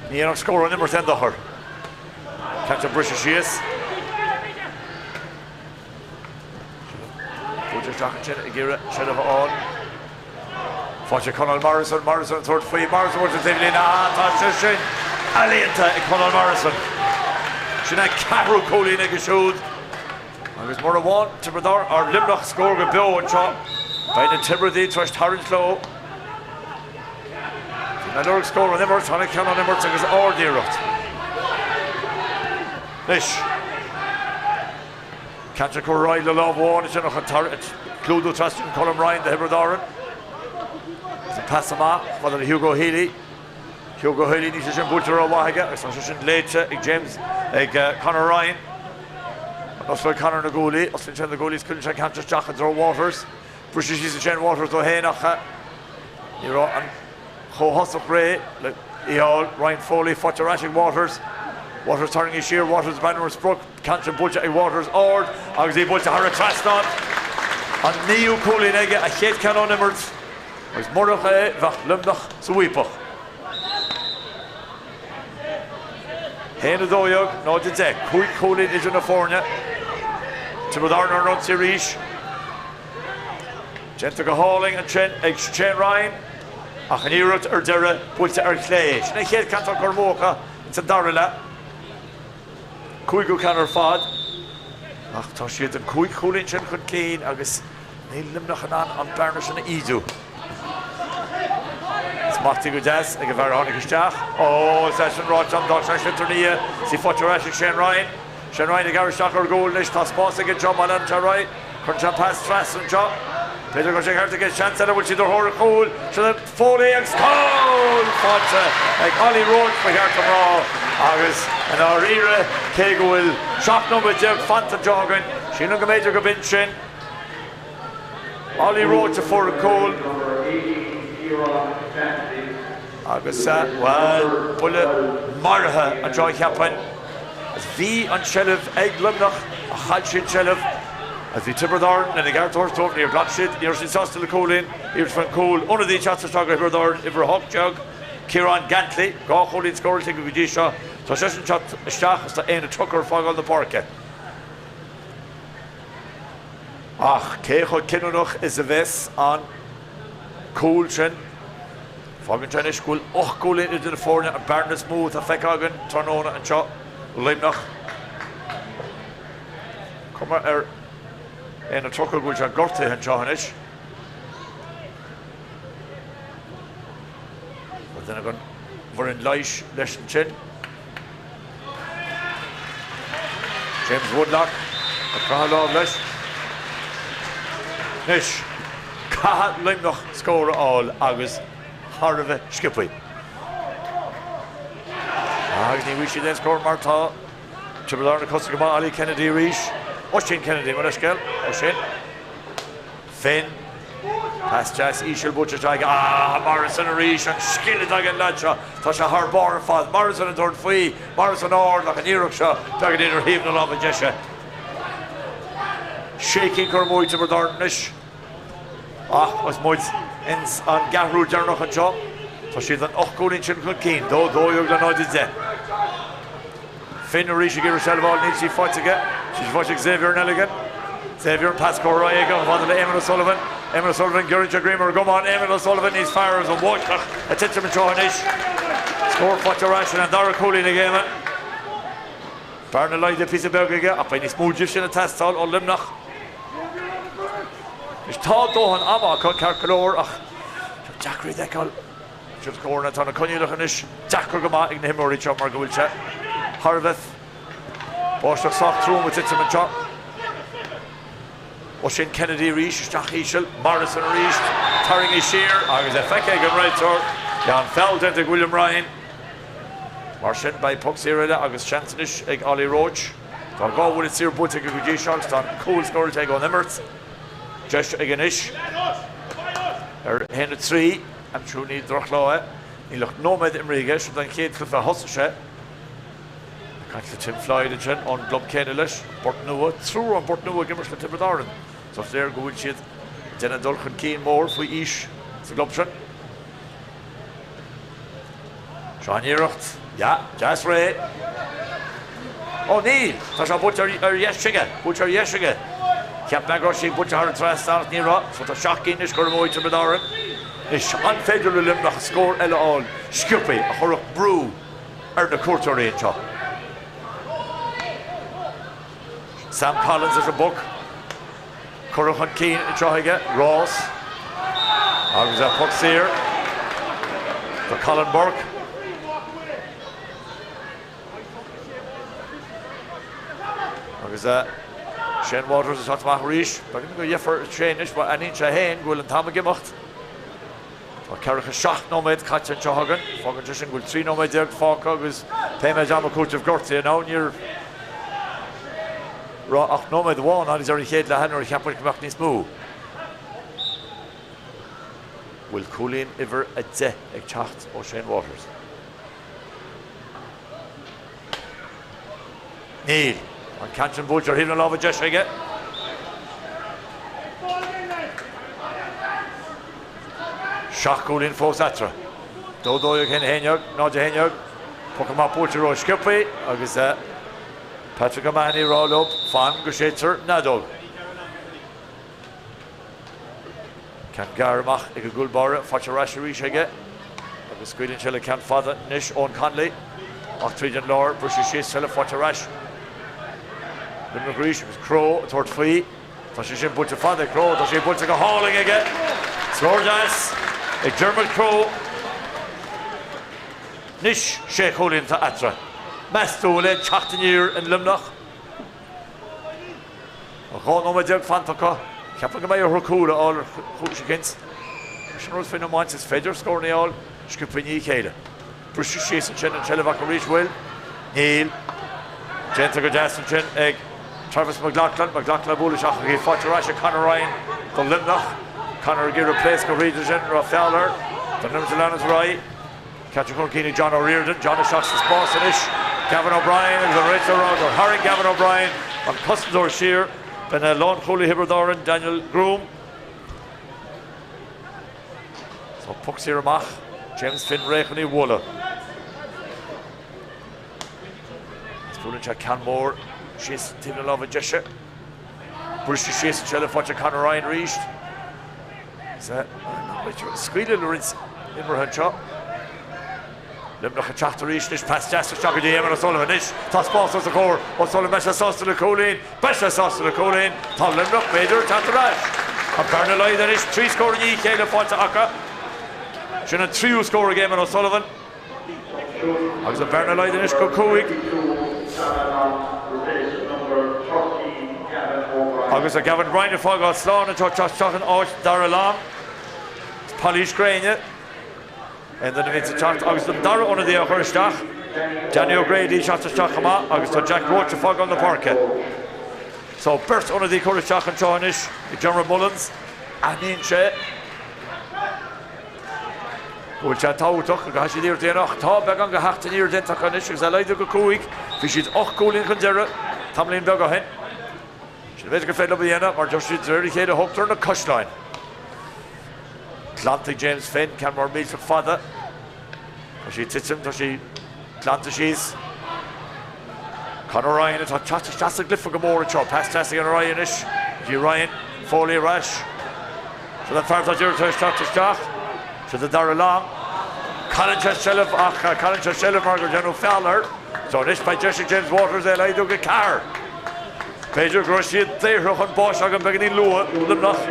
Speaker 1: Ní dhéanfadh scór ón imirt aon dochar. Ceann briseadh síos. Buailte isteach ansin ag iarraidh seilbh a fháil. Faighte Conall Morrison, Morrison ag tabhairt faoi, Morrison buailte taobh líne, ah tá sé sin ealaíonta ag Conall Morrison. Sin an ceathrú cúilín aige siúd. Agus mura bhfaigheann Tiobraid Árann or Luimneach scór go beo anseo, beidh na Tiobradaigh tar éis tarraingt leo. Bhí mé ag lorg scór ón imirt, tháinig ceann ón imirt agus ard-iarracht. Anois. Ceann curtha ar aghaidh le lámh amháin ansin ach an clúdú trasna sin Colm Ryan do Thiobraid Árann. Agus an pas amach fada le Hugo Healy. Hugo Healy níl sé sin buailte rómhaith aige agus tá sé sin léite ag James ag Conor Ryan. An osclóidh Conor na guaillí, osclaíonn sé na guaillí is cuireann sé an ceann seo isteach i dtreo Waters. Briseadh síos ansin Waters dó féin ach ní raibh an comhthosach réidh le í a fháil. Ryan Foley faighte ar ais ag Waters. Waters tarraingthe siar, Waters ag breathnú ar an sprioc. Ceann sin buailte ag Waters ard agus í buailte thar an trasnán. An naoú cúilín aige, a chéad ceann ón imirt agus murach é bheadh Luimneach sa bhfaopach. 1, 12, 0, 10, 5 chúilín idir na foirne. Tiobraid Árann ar an ionsaí arís. Déanta go hálainn ansin ag Shane Ryan ach an iarracht ar deireadh buailte ar chlé. Sin an chéad ceann atá curtha amú acu ins an dara leath. Cúigiú ceann ar fad ach tá siad an 5 chúilín sin chun cinn agus níl Luimneach in ann an bearna sin a ídiú. Smachtaithe go deas ag an bhfear a tháinig isteach. Ó, is é sin ráite agam, d'fhág sé an sliotar ina dhiaidh. Is í faighte ar ais ag Shane Ryan. Shane Ryan ag gearradh isteach ar gcúl anois. Tá spás aige anseo má leanann sé ar aghaidh. Cuireann sé an pas trasna anseo. B'fhéidir go raibh sé ceart aige. Seans eile, bhfuil siad ar thóir an chúil? Sin é Foley agus cúl faighte ag Ollie Roche, ba cheart dom rá, agus i ndáiríre, cé go bhfuil 17 nóiméad fanta anseo againn, sílim go mb'fhéidir go b'in sin Ollie Roche a fuair an cúl. Agus, bhuel, buille maraithe anseo, cheapfainn. Bhí an tseilbh ag Luimneach ach chaill siad seilbh agus bhí Tiobraid Árann lena gceart a thabhairt dóibh. Níor ghlac siad, ní raibh siad sásta le cúilín, iarracht faoin gcúl. Ionadaí ag teacht isteach do Thiobraid Árann, uimhir 18, Ciarán Gantley, 2 chúilín scóráilte aige go dtí seo. Tá seisean ag teacht isteach agus tá Éanna Tucker ag fágáil na páirce. Ach cé chomh cinniúnach is a bheas an cúl sin? Fágann sé anois go bhfuil 8 gcúilín idir na foirne, an bearna is mó atá feicthe againn tráthnóna anseo i Luimneach. Cuma ar Éanna Turcail go bhfuil sé gortaithe anseo anois. Tá duine den bhfoireann leighis leis ansin. James Woodlock ag croitheadh lámh leis. Anois, caithfidh Luimneach scór a fháil agus thar a bheith sciobthaí. Agus ní bhfaighidh siad aon scór mar tá Tiobraid Árann ag cosaint go maith. Ollie Kennedy arís. Oisín Kennedy, mo leithscéal. Oisín. Finn. Pas deas íseal buailte isteach aige. Ah, Morrison arís, an scil atá ag an leaid seo, tá sé thar barr ar fad. Morrison ag tabhairt faoi, Morrison ard ach an iarracht seo beagáinín ar thaobh na láimhe deise. Sé cinn curtha amú ag Tiobraid Árann anois. Ach agus muid ins an gceathrú deireanach anseo, tá siad an 8 gcúilín sin chun cinn, 2 12 le 0 10. Finn arís ag iarraidh seilbh a fháil, níl sí faighte aige. Tá sí faighte ag Xavier Nelligan. Xavier an pas curtha ar aghaidh aige chomh fada le Eamon O'Sullivan. Eamon O'Sullivan giorraíonn sé greim ar an gcamán. Eamon O'Sullivan níos fearr agus an bháisteach ag titim anseo anois. Scór faighte ar ais sin an dara cúilín ag Eamon. Bearna laghdaithe píosa beag aige ach beidh níos mó díobh sin ag teastáil ó Luimneach. Anois tá dóthain ama acu ceart go leor ach deacair iad a fheiceáil. Seo scóranna, tá na coinníollacha anois deacair go maith ag na himreoirí seo mar go bhfuil sé thar a bheith báisteach sách trom ag titim anseo. Oisín Kennedy arís isteach íseal, Morrison arís tarraingthe siar agus é feicthe ag an réiteoir. Tá an feall déanta ag William Ryan. Mar sin beidh poc saor eile agus seans anois ag Ollie Roche. Tá 2 bhuille saor buailte aige go dtí seo agus tá an cúl scóráilte aige ón imirt. Deis aige anois ar 1 3. Aimsiú ní drochlá é. Níl ach nóiméad imrithe aige. Seo don chéad chluiche a thosaigh sé. Ag caint le Tim Floyd ansin ón gclub céanna leis, Bport Nua. Triúr ón bPort Nua ag imirt le Tiobraid Árann. So is léir go bhfuil siad ag déanamh dul chun cinn mór faoi aois sa gclub sin. Seo an iarracht. Yeah, deas réidh. Ó níl! Tá sé buailte ar dheis aige. Buailte ar dheis aige. Cheap mé go raibh sí buailte thar an trasnán ach ní raibh. So tá 7 gcinn anois curtha amú ag Tiobraid Árann. Anois, an féidir le Luimneach scór eile a fháil sciobthaí a chuirfeadh brú ar na cuairteoirí anseo? Sam Collins leis an bpoc. Curtha chun cinn anseo aige, rás agus a poc saor do Colin Burke. Agus Shane Waters ag teacht amach arís. Beagnach go dheifir Shane anois, mar aithníonn sé féin go bhfuil an t-am ag imeacht. Tá 47 nóiméad caite anseo againn. Fágann sé sin go bhfuil 13 nóiméad fágtha agus pé méid ama cúitimh gortaithe ann. Ní raibh ach nóiméad amháin ann ar an chéad leath nuair a cheap muid go mbeadh níos mó. Bhfuil cúilín uimhir 10 ag teacht ó Shane Waters? Níl. An ceann sin buailte ar thaobh na láimhe deise aige. 7 gcúilín fós eatarthu. 2 12 1 11 0 11. Poc amach buailte ró-sciobtha agus Patrick O'Mahony ag rá leo fan go séidtear an fheadóg. Ceann gearr amach ag an gcúl báire, faighte ar ais arís aige agus scaoileann sé le ceann fada anois Eoin Connolly ach tríd an lár, briseadh síos tuilleadh, faighte ar ais. Luimneach arís agus Crowe ag tabhairt faoi. Tá sé sin buailte fada ag Crowe, tá sé buailte go hálainn aige. Scór deas ag Dermot Crowe. Anois sé chúilín atá eatarthu. Meas tú an bhfuil aon teacht aniar in Luimneach? 12 nóiméad fanta acu. Ceapaim go mbeidh orthu cúl a fháil ar chúis eicínt. Sin an rud faoin iomáint, is féidir scóranna a fháil sciobtha i ndiaidh a chéile. Briseadh síos ansin an tseilbh acu arís, bhfuil? Níl. Déanta go deas ansin ag Travis McLaughlin. McLaughlin ag bualadh isteach ach í faighte ar ais ag Conor Ryan do Luimneach. Conor ag iarraidh pléascadh thríd ansin, raibh feall air. Tá an imirt ag leanúint ar aghaidh. Caite chun cinn ag John O'Riordan. John isteach sa spás anois. Gavin O'Brien agus an réiteoir ag rá gur tharraing Gavin O'Brien an cosantóir siar. B'in é lánchúlaí Thiobraid Árann, Daniel Groom. So poc saor amach. James Finn réidh chun í a bhualadh. Is buaileann sé ceann mór síos taobh na láimhe deise. Briseadh síos an tseilbh faighte ag Conor Ryan arís. Scaoileadh le roinnt imeartha anseo. Luimneach ag teacht arís anois, pas deas isteach go dtí Éamonn O'Sullivan anois. Tá spás os a chomhair. O'Sullivan, beidh sé sásta le cúilín. Beidh sé sásta le cúilín. Tá Luimneach, b'fhéidir, ag teacht ar ais. An bearna laghdaithe anois, 3 scór i ndiaidh a chéile faighte acu. Sin an tríú scór ag Éamonn O'Sullivan. Agus an bhearna laghdaithe anois go 5. Agus a Gavin Ryan ag fágáil slán anseo, teacht isteach in áit Darragh Long. Pailís gréine. Aon duine a bhíonns ag teacht agus an dara ionadaí á chur isteach, Danny O'Grady ag teacht isteach chomh maith agus tá Jack Roche ag fágáil na páirce. So beirt ionadaí curtha isteach anseo anois ag Diarmuid Mullins. Aithníonn sé go bhfuil sé tábhachtach go gcaithfidh siad iarracht a dhéanamh ach tá beagán de theacht aniar déanta acu anois agus é laghdaithe go 5. Bhí siad 8 gcúilín chun deiridh tamaillín beag ó shin. Sin an méid gur féidir leo a dhéanamh mar deir siad de réir a chéile a thógtar na caisleáin. Glanta ag James Finn, ceann mór millteach fada. Tá sí ag titim, tá sí glanta síos. Conor Ryan atá ag teacht isteach sa gcluiche go mór anseo. Pas deas ag Ryan anois. Go dtí Ryan, Foley ar ais. Sin an fear atá díreach tar éis teacht isteach. Sin do Darragh Long. Cailleann sé seilbh ach cailleann sé seilbh mar gur déanadh feall air. So anois beidh deis ag James Waters é a laghdú go ceathair. B'fhéidir go raibh siad daortha chun báis againn beagáinín luath, Luimneach,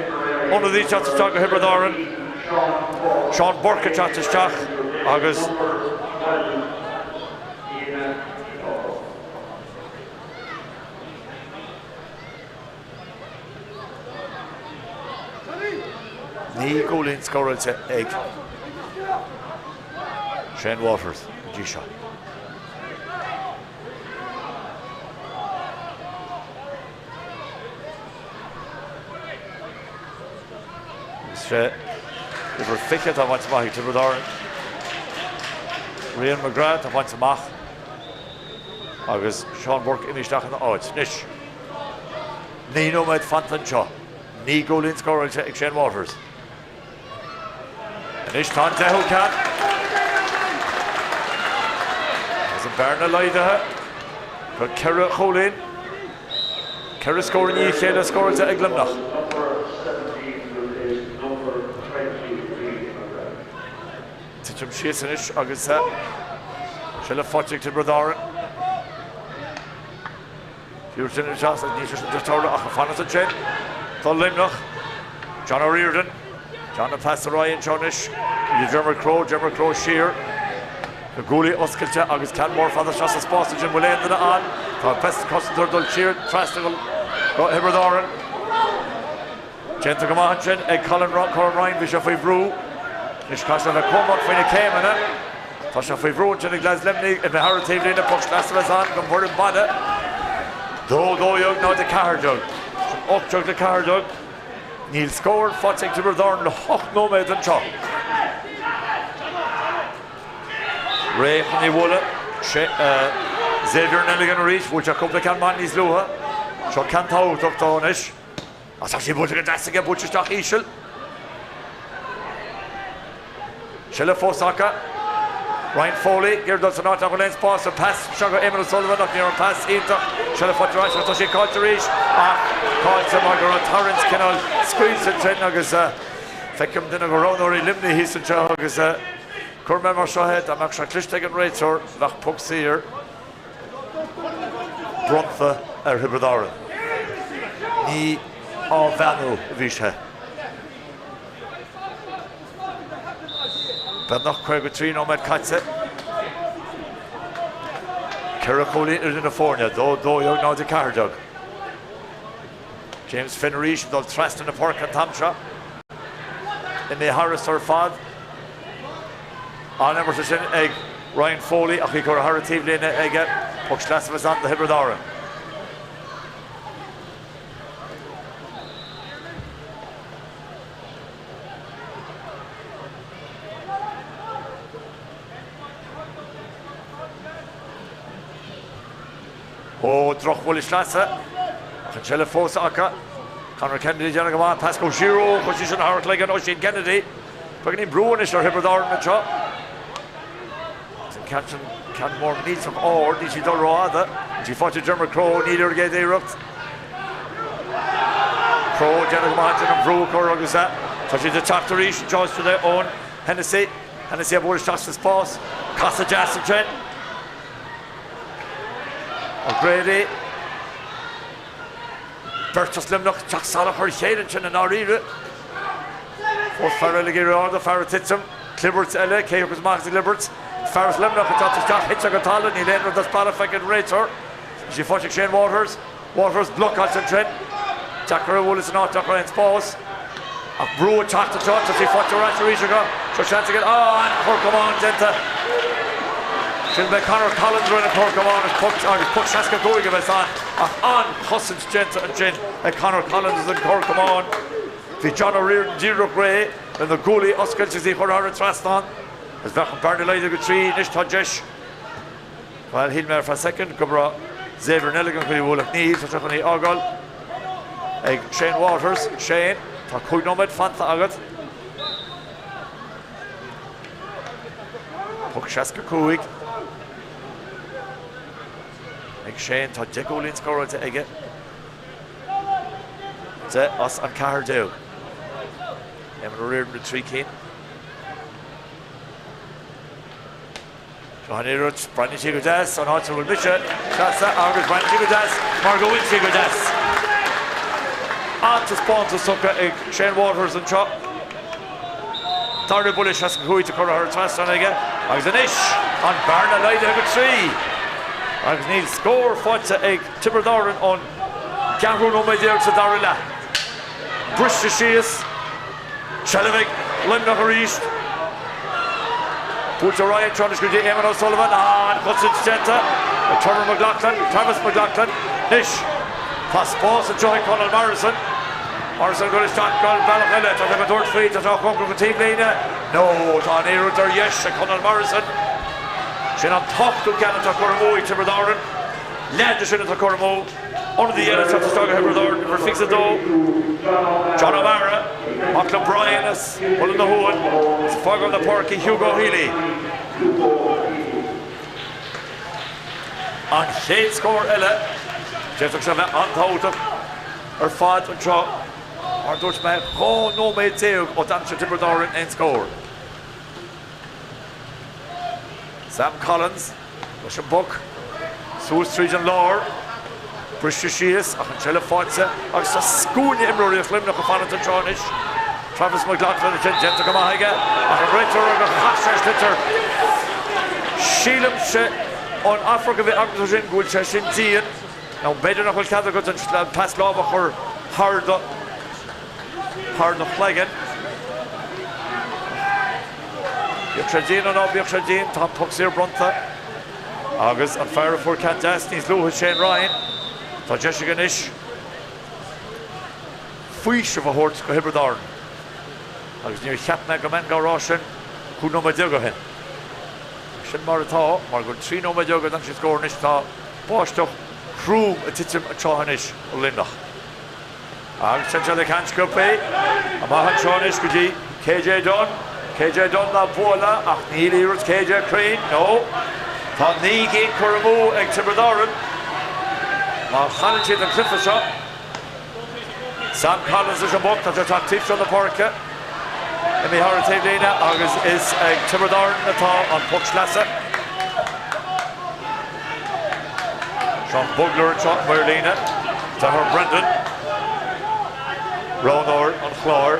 Speaker 1: ionadaí ag teacht isteach do Thiobraid Árann, Seán Burke ag teacht isteach agus. 9 gcúilín scóráilte ag Shane Waters go dtí seo. Is é uimhir 20 atá bainte amach ag Tiobraid Árann. Rian McGrath atá bainte amach agus Seán Burke imithe isteach ina áit. Anois, 9 nóiméad fanta anseo. 9 gcúilín scóráilte ag Shane Waters. Anois tá an deichiú ceann. Agus an bhearna laghdaithe go ceithre chúilín. Ceithre scór i ndiaidh a chéile scóráilte ag Luimneach. Titim síos anois agus seilbh faighte ag Tiobraid Árann. Fiú sin isteach níl sé sin tarlú ach ag fanacht ansin do Luimneach. John O'Riordan. John an pas ar aghaidh anseo anois go dtí Dermot Crowe. Dermot Crowe siar. Na guaillí oscailte agus ceann mór fada isteach sa spás ansin. Bhfuil aon duine ann? Tá beirt cosantóir dul siar trasna go Thiobraid Árann. Déanta go maith ansin ag Colin Colin Ryan, bhí sé faoi bhrú. Anois caithfidh sé a bheith cúramach faoi na céimeanna. Tá sé faoi bhrú ansin ag leaids Luimnigh, imithe thar an taobhlíne, poc sleasa a bheas ann don bhfoireann baile. 2 12 0 14. Sin 18 le 14. Níl scór faighte ag Tiobraid Árann le hocht nóiméad anseo. Réidh chun í a bhualadh. Xavier Nelligan arís, bhuail sé cúpla ceann maith níos luaithe. Seo ceann tábhachtach dó anois. Ach tá sí buailte go deas aige, buailte isteach íseal. Seilbh fós acu. Ryan Foley, ag iarraidh dul san áit nach bhfuil aon spás, an pas seo go Éamonn O'Sullivan ach ní raibh an pas iontach. Seilbh faighte ar ais ach tá sí caillte arís ach caillte mar go raibh tarraingt cineál scaoilte ansin agus feicim duine de roghnóirí Luimnigh thíos anseo agus cuirfidh mé mar seo é, dá mbeadh sé cliste ag an réiteoir bheadh poc saor. bronnta ar Thiobraid Árann. Ní á bheannú a bhí sé. Beagnach 53 nóiméad caite. Ceithre chúilín idir na foirne, 2 12 0 14. James Finn arís ag dul trasna na páirce an t-am seo. Imithe thairis ar fad. An-imirt ansin ag Ryan Foley ach í curtha thar an taobhlíne aige. Poc sleasa a bheas ann do Thiobraid Árann. Ó, drochbhuille sleasa, ach an tseilbh fós acu. Conor Kennedy ag déanamh go maith, pas go siar, ó, chuir sí sin thar a chloigeann, Oisín Kennedy. Beagáinín brú anois ar Thiobraid Árann anseo. Agus an ceann sin, ceann mór millteach ard, níl sí ag dul rófhada. Níl sí faighte ag Dermot Crowe, níl ar an gcéad iarracht. Crowe ag déanamh go maith ansin an brú a chur agus tá siad ag teacht arís anseo istigh Eoin Hennessy. Hennessy ag bualadh isteach sa spás. Casadh deas ansin. O'Grady. Beirt as Luimneach ag teacht salach ar a chéile ansin i ndáiríre. Fós fear eile ag iarraidh ardú, fear ag titim. Clibirt eile, cé thiocfas amach as an gclibirt? Fear as Luimneach ag teacht isteach, thit sé go talamh, níl aon rud as bealach feicthe ag an réiteoir. Bhí sí faighte ag Shane Waters. Waters blocáilte ansin. Deacair a bhualadh san áit nach raibh aon spás. Ach brú ag teacht anseo, tá sí faighte ar ais arís acu. Seo seans aige, ah, an-chor camáin déanta. Sin b'é Conor Collins a rinne an cor camáin agus poc agus poc 65 a bheas ann ach an-chosaint déanta ansin ag Conor Collins as an cor camáin. Bhí John O'Riordan díreach réidh lena guaillí a oscailt agus í a chur thar an trasnán. Agus bheadh an bearna laghdaithe go 3 anois tá deis. Bhuel, shíl mé ar feadh soicind go raibh Xavier Nelligan chun í a bhualadh ach níl, tá sé chun í a fhágáil ag Shane Waters. Shane, tá 5 nóiméad fanta agat. Poc 65 ag Shane, tá 10 gcúilín scóráilte aige. 10 as an 14. Eamon O'Riordan le 3 cinn. Seo an iarracht, breathnaíonn sí go deas, an áit a bhfuil mise, Treasa, agus breathnaíonn sí go deas mar go bhfuil sí go deas. An-taispeántas tugtha ag Shane Waters anseo. Dara buille 65 curtha thar an trasnán aige agus anois an bearna laghdaithe go 3 agus níl scór faighte ag Tiobraid Árann ón gceathrú nóiméad déag sa dara leath. Briste síos. Seilbh ag Luimneach arís. Buailte ar aghaidh anseo anois go dtí Eamon O'Sullivan. An-chosaint déanta ag Trevor McLaughlin, Travis McLaughlin. Anois tá spás anseo ag Conall Morrison. Morrison ag dul isteach go bealach eile. Tá sé ag tabhairt faoi. Tá sé cóngarach don taobhlíne. No, tá an iarracht ar dheis ag Conall Morrison. Sin an t-ochtú ceann atá curtha amú ag Tiobraid Árann. Leath de sin atá curtha amú. Ionadaí eile ag teacht isteach do Thiobraid Árann, uimhir 22, John O'Mara, mac le Brian as Muileann na hUan, is ag fágáil na páirce Hugo Healy. An chéad scór eile, d'fhéadfadh sé a bheith an-tábhachtach ar fad anseo, mar a dúirt mé, 12 nóiméad ó d'aimsigh Tiobraid Árann aon scór. Sam Collins. Leis an bpoc suas tríd an lár, briste síos ach an tseilbh faighte agus tá scuaine imreoirí as Luimneach ag fanacht anseo anois. Travis McLaughlin ansin, déanta go maith aige ach an réiteoir gur chaith sé sliotar. Sílimse ón amharc a bhí agamsa sin go bhfuil sé sin dian nó b'fhéidir nach bhfuil cead agat an pas láimhe a chur thar do thar do chloigeann. Bíodh sé dian nó ná bíodh sé dian, tá an poc saor bronnta agus an fear a fuair ceann deas níos luaithe, Shane Ryan, tá deis aige anois faoiseamh a thabhairt do Thiobraid Árann agus níor cheap mé go mbeinn á rá sin 15 nóiméad ó shin. Sin mar atá, mar go bhfuil 13 nóiméad ó d'aimsigh scór anois, tá báisteach throm ag titim anseo anois i Luimneach. Agus tá sé le ceann sciobtha amach anseo anois go dtí KJ Dunne. KJ Dunne á bualadh ach níl iarracht KJ cruinn, no. Tá 9 gcinn curtha amú ag Tiobraid Árann. Má chailleann siad an cluiche seo, Sam Collins leis an bpoc, tá sé ag teacht taobh seo na páirce. Imithe thar an taobhlíne agus is ag Tiobraid Árann atá an poc sleasa. Seán Bugler anseo, maor líne, deartháir Brendan, roghnóir an Chláir.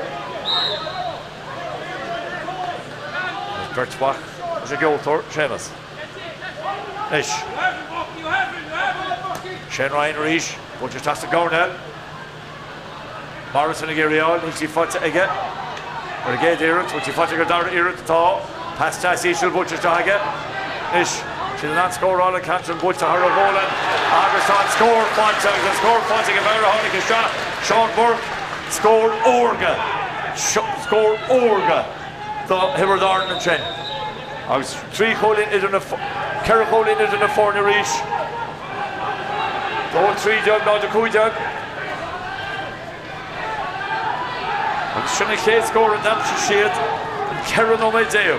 Speaker 1: Agus beirt mhac leis an gceoltóir, Séamus. Anois, Shane Ryan arís, buailte isteach sa gcoirnéal. Morrison ag iarraidh í a fháil, níl sí faighte aige ar an gcéad iarracht, bhfuil sí faighte aige ar an dara iarracht? Tá. Pas deas íseal buailte isteach aige. Anois, siad in ann scóráil an ceann sin buailte thar a ghualainn agus tá an scór faighte agus an scór faighte ag an bhfear a tháinig isteach, Seán Burke. Scór órga, scór órga do Thiobraid Árann ansin agus trí chúilín idir na, ceithre chúilín idir na foirne arís. 2, 13, 0, 15. Agus sin an chéad scór a d'aimsigh siad in 14 nóiméad.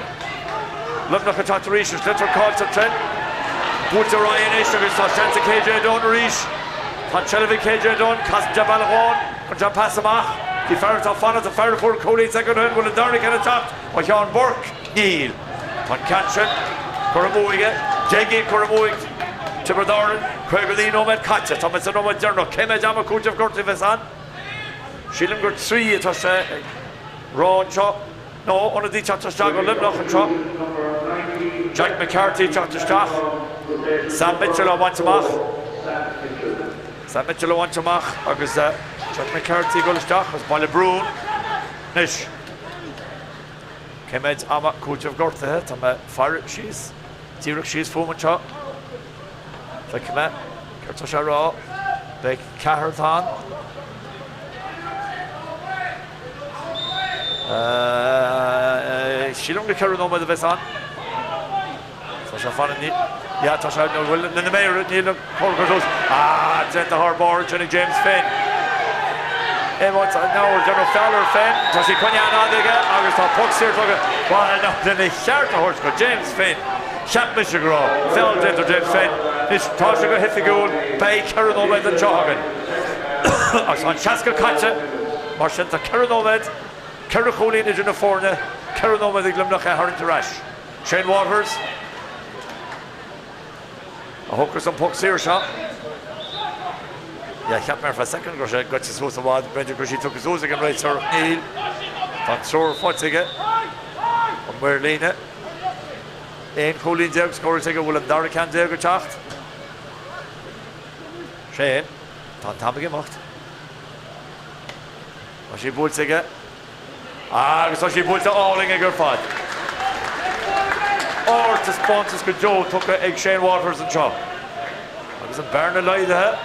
Speaker 1: Luimneach ag teacht arís, an sliotar caillte ansin. Buailte ar aghaidh anois agus tá seans ag KJ Dunne arís. Tá an tseilbh ag KJ Dunne, casann sé bealach amháin. Cuireann sé an pas amach. Bhí fear atá ag fanacht, an fear a fuair an cúilín soicind ó shin, bhfuil an dara ceann ag teacht ó Sheán Burke? Níl. Tá an ceann sin curtha amú aige. Deich gcinn curtha amú ag Tiobraid Árann. 59 nóiméad caite. Tá muid sa nóiméad deireanach. Cé mhéad ama cúitimh gortaithe a bheas ann? Sílim gur 3 atá sé ag rá anseo. Nó ionadaí teacht isteach ó Luimneach anseo. Jack McCarthy ag teacht isteach. Sam Mitchell á bhaint amach. Sam Mitchell á bhaint amach agus Jack McCarthy ag dul isteach as Baile Brún. Anois, cé mhéad ama cúitimh gortaithe? Tá mé ag faire síos, díreach síos fúm anseo. Feicfidh mé céard tá sé a rá. Beidh ceathrar atá ann. Sílim gur 4 nóiméad a bheas ann. Tá sé fan yeah, tá sé nó bhfuil na méara níl an comhrac ar dtús. Ah, déanta thar barr ansin ag James Finn. Éamonn Nowr déanamh feall ar Finn. Tá sí coinnithe an-fhada aige agus tá poc saor tugtha. Bhuel, nó lena cheart a thabhairt go James Finn. Cheap mise go raibh feall déanta ar James Finn. Anois tá sé go hoifigiúil, beidh 4 nóiméad anseo againn. Agus tá an 60 caite, mar sin tá 4 nóiméad, 4 chúilín idir na foirne, 4 nóiméad ag Luimneach é a tharraingt ar ais. Shane Waters a thógfas an poc saor seo. Yeah, cheap mé ar feadh soicind go raibh sé goite suas i bhfad, b'fhéidir go raibh sí tugtha suas ag an réiteoir ach níl. Tá an treoir faighte aige, an maor líne. 11 chúilín scóráilte aige, an bhfuil an dara ceann déag ag teacht? Shane, tá an t-am ag imeacht. Tá sí buailte aige. Agus tá sí buailte álainn aige ar fad. Ardtaispeántas go deo tugtha ag Shane Waters anseo. Agus an bearna laghdaithe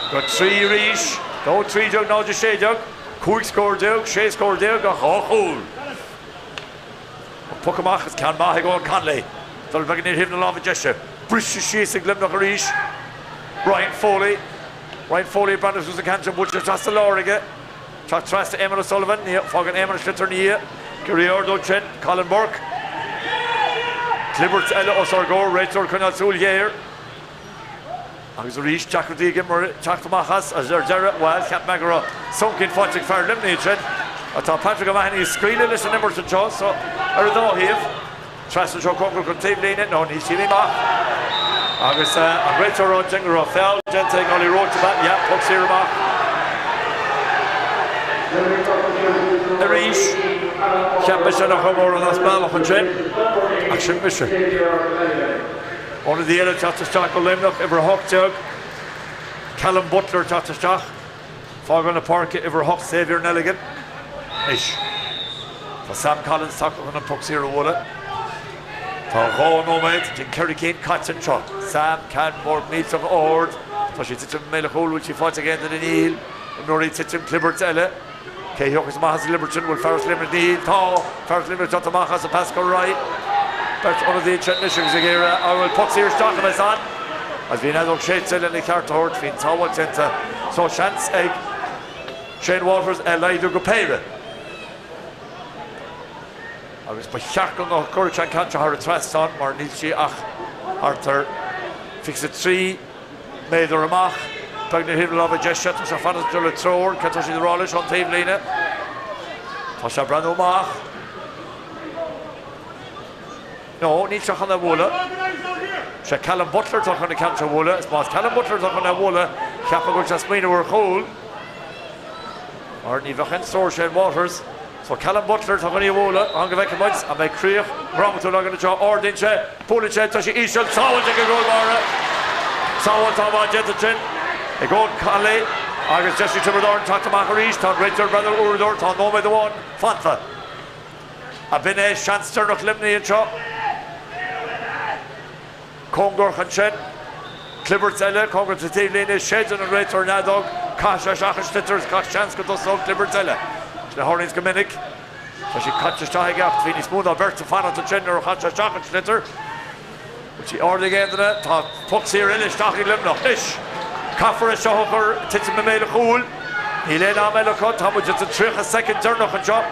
Speaker 1: go 3 arís, 2 13 0 16, 15 scór, 16 scór ach 2 chúl. An poc amach is ceann maith ag Eoghan Connolly. Dul beagán ar thaobh na láimhe deise. Briseadh síos ag Luimneach arís. Ryan Foley. Ryan Foley ag breathnú suas an ceann sin buailte isteach sa lár aige. Teacht trasna Eamon O'Sullivan. Ní fágann Eamon an sliotar ina dhiaidh. Ag iarraidh ardú ansin. Colin Burke. Clibirt eile os ár gcomhair. Réiteoir ag coinneáil súil ghéar. Agus arís, deacrachtaí ag imreoirí teacht amach as, agus ar deireadh, bhuel, cheap mé go raibh soncín faighte ag fear Luimnigh ansin. Ach tá Patrick O'Mahony ag scaoileadh leis an imirt anseo, so ar an dá thaobh. Trasna anseo cóngarach don taobhlíne, no, níl sí amach. Agus an réiteoir ansin go raibh feall déanta ag Ollie Roche, ab ea? Yeah, poc saor amach. Arís, cheap mise nach raibh mórán as bealach ansin, ach sin mise. Ionadaí eile ag teacht isteach do Luimneach, uimhir 18, Callum Butler ag teacht isteach. Fágáil na páirce, uimhir 8, Xavier Nelligan. Anois, tá Sam Collins tagtha chun an poc saor a bhualadh. Tá 2 nóiméad den 4 cinn caite anseo. Sam, ceann mór millteach ard. Tá sí ag titim i mbéal an chúil, bhfuil sí faighte ag aon duine? Níl. Imreoirí ag titim, clibirt eile. Cé a thiocfas amach as an gclibirt sin? Bhfuil fear as Luimneach? Níl. Tá fear as Luimneach ag teacht amach as an pas curtha ar aghaidh. Beirt ionadaí ansin anois agus ag iarraidh an bhfuil poc saor isteach a bheas ann. Agus bhí an fheadóg séidte lena cheart a thabhairt. Bhí an tsábháil déanta. So seans ag Shane Waters é a laghdú go péire. Agus ba cheart go gcuirfeadh sé an ceann seo thar an trasnán mar níl sí ach thart ar 23 méadar amach. Beagnach ar thaobh na láimhe deise. Tá sé ag fanacht le treoir. Cad tá siad ag rá leis ón taobhlíne? Tá sé ag breathnú amach. No, níl sé chun é a bhualadh. Sé Callum Butler atá chun an ceann seo a bhualadh. Is más Callum Butler atá chun é a bhualadh, cheapfá go bhfuil sé ag smaoineamh ar chúl. Mar ní bheadh aon stró ar Shane Waters. So Callum Butler atá chun í a bhualadh, fan go bhfeicfidh muid an mbeidh críoch dhrámatúil againn anseo. Ardaíonn sé, buaileann sé, tá sí íseal, sábháilte ag an gcúl báire. Sábháil an-mhaith déanta ansin ag Eoin Connolly agus deis ag Tiobraid Árann teacht amach arís. Tá an réiteoir ag breathnú ar uaireadóir, tá nóiméad amháin fanta. Ab in é seans deireanach Luimnigh anseo? Cóngarach ansin. Clibirt eile, cóngarach don taobhlíne, séideann an réiteoir an fheadóg, caitheann sé isteach an sliotar is gach seans go dtosódh clibirt eile. Sin a tharlaíonns go minic. Tá sí caite isteach aige ach bhí níos mó ná beirt ag fanacht ansin nuair a chaith sé isteach an sliotar. Bhfuil sí ardaithe ag aon duine? Tá poc saor eile isteach ag Luimneach. Anois, caithfear é seo a chur titim i mbéal an chúil. Níl aon am eile acu. Tá muid ins an 30 soicind deireanach anseo.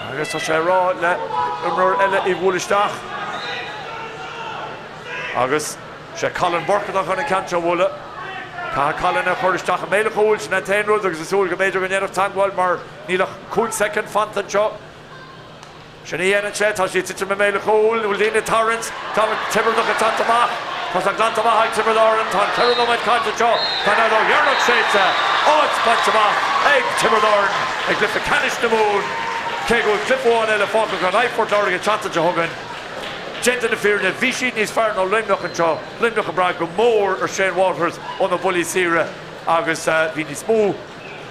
Speaker 1: Agus tá sé ag rá le imreoir eile í bhualadh isteach. Agus sé Colin Burke atá chun an ceann seo a bhualadh. Caithfidh Colin é a chur isteach i mbéal an chúil, sin an t-aon rud agus is súil go mb'fhéidir go ndéanfadh teagmháil mar níl ach 5 soicind fanta anseo. Sin a dhéanann sé, tá sí ag titim i mbéal an chúil, bhfuil daoine ag tarraingt, tá an Tiobradach ag teacht amach, tá sé glanta amach ag Tiobraid Árann, tá an 4 nóiméad caite anseo, tá an fheadóg dheireanach séidte, áit bainte amach ag Tiobraid Árann i gcluiche ceannais na Mumhan, cé go bhfuil cluiche amháin eile fágtha acu in aghaidh Phort Láirge an tseachtain seo chugainn. Déanta na fírinne, bhí siad níos fearr ná Luimneach anseo, Luimneach ag brath go mór ar Shane Waters ó na buillí saora agus bhí níos mó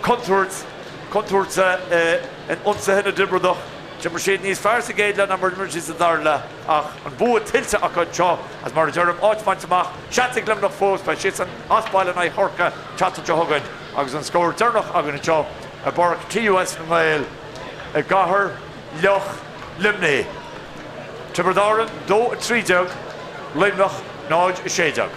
Speaker 1: contúirt, contúirte in ionsaithe na dTiobradach. D'imir siad níos fearr sa gcéad leath ná mar a d'imir siad sa dara leath ach an bua tuillte acu anseo agus mar a deirim, áit bainte amach. Seans ag Luimneach fós, beidh siadsan as baile in aghaidh Chorcaí an tseachtain seo chugainn agus an scór deireanach againn anseo i bPáirc TUS na nGael i gcathair fhliuch Luimnigh. Tiobraid Árann 2, 13, Luimneach 0, 16.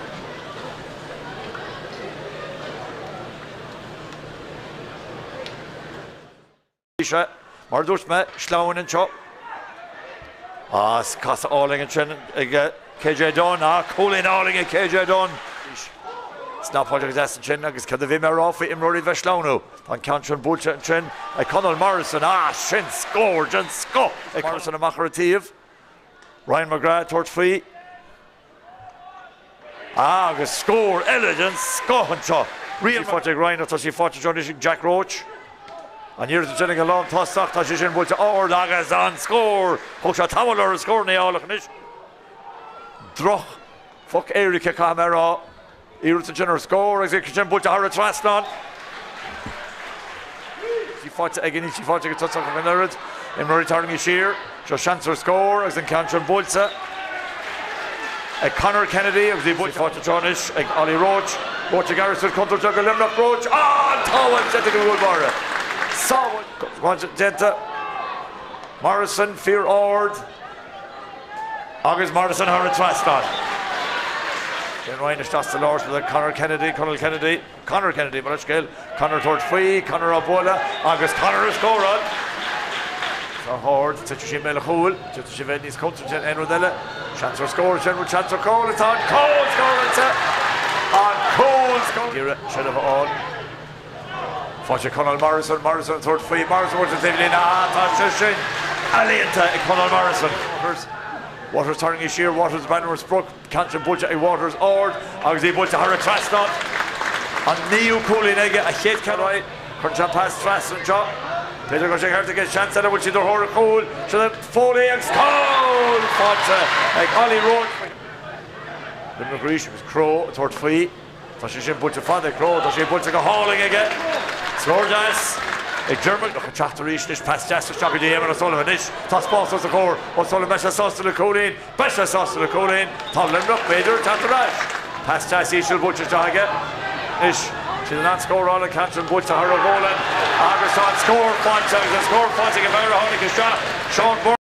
Speaker 1: Bhí sé, mar a dúirt mé, sleamhain anseo. Is casadh álainn ansin ag KJ Dunne. Ah, cúilín álainn ag KJ Dunne. Snapáilte go deas ansin agus cad a bhí mé a rá faoi imreoirí bheith sleamhnú? Tá an ceann sin buailte ansin ag Conall Morrison. Ah, sin scór den scoth ag Morrison amach ar an taobh. Ryan McGrath ag tabhairt faoi. Agus scór eile den scoth anseo. Riail faighte ag Ryan ach tá sí faighte anseo anois ag Jack Roche. An iarracht ansin ag an lántosach, tá sé sin buailte ard agus an scór! Thóg sé tamall orthu scór a fháil ach anois droch phoc éirice caithfidh mé a rá. Iarracht ansin ar scór agus é sin buailte thar an trasnán. Sí faighte aige, níl sí faighte ag an tosach ach an oiread. Imreoirí tarraingthe siar. Seo seans ar scór agus an ceann sin buailte ag Conor Kennedy agus í buailte faighte anseo anois ag Ollie Roche. Roche ag iarraidh suas contúirteach do Luimneach. Roche, ah, an tsábháil déanta ag an gcúl báire. Sábháil déanta. Morrison, fíor ard. Agus Morrison thar an trasnán. Shane Ryan isteach sa lár le Conor Kennedy, Conal Kennedy, Conor Kennedy mo leithscéal, Conor ag tabhairt faoi, Conor á bualadh agus Conor ag scóráil! Sách ard, titfidh sí i mbéal an chúil, d'fhéadfadh sí a bheith níos contúirtí ná aon rud eile. Seans ar scór ansin, bhfuil seans ar chúl? Tá an cúl scóráilte! An cúl scóráilte! Ag iarraidh seilbh a fháil. Faighte ag Conall Morrison, Morrison ag tabhairt faoi, Morrison bhfuil sa taobh líne, ah tá sé sin ealaíonta ag Conall Morrison. Waters, Waters tarraingthe siar, Waters ag breathnú ar sprioc, ceann sin buailte ag Waters ard agus í buailte thar an trasnán. An naoú cúilín aige, a chéad ceann ar aghaidh, cuireann sé an pas trasna anseo. B'fhéidir go raibh sé ceart aige, seans eile, bhfuil siad ar thóir an chúil, sin é Foley agus cúl faighte ag Ollie Roche. Luimneach arís agus Crowe ag tabhairt faoi. Tá sé sin buailte fada ag Crowe, tá sé buailte go hálainn aige. Scór deas ag Dermot. Ag teacht arís anois, pas deas isteach go dtí Éamonn O'Sullivan anois. Tá spás os a chomhair. O'Sullivan, beidh sé sásta le cúilín. Beidh sé sásta le cúilín. Tá Luimneach, b'fhéidir, ag teacht ar ais. Pas deas íseal buailte isteach aige. Anois, siad in ann scóráil an ceann sin buailte thar a ghualainn agus tá an scór faighte agus an scór faighte ag an bhfear a tháinig isteach, Seán Murphy.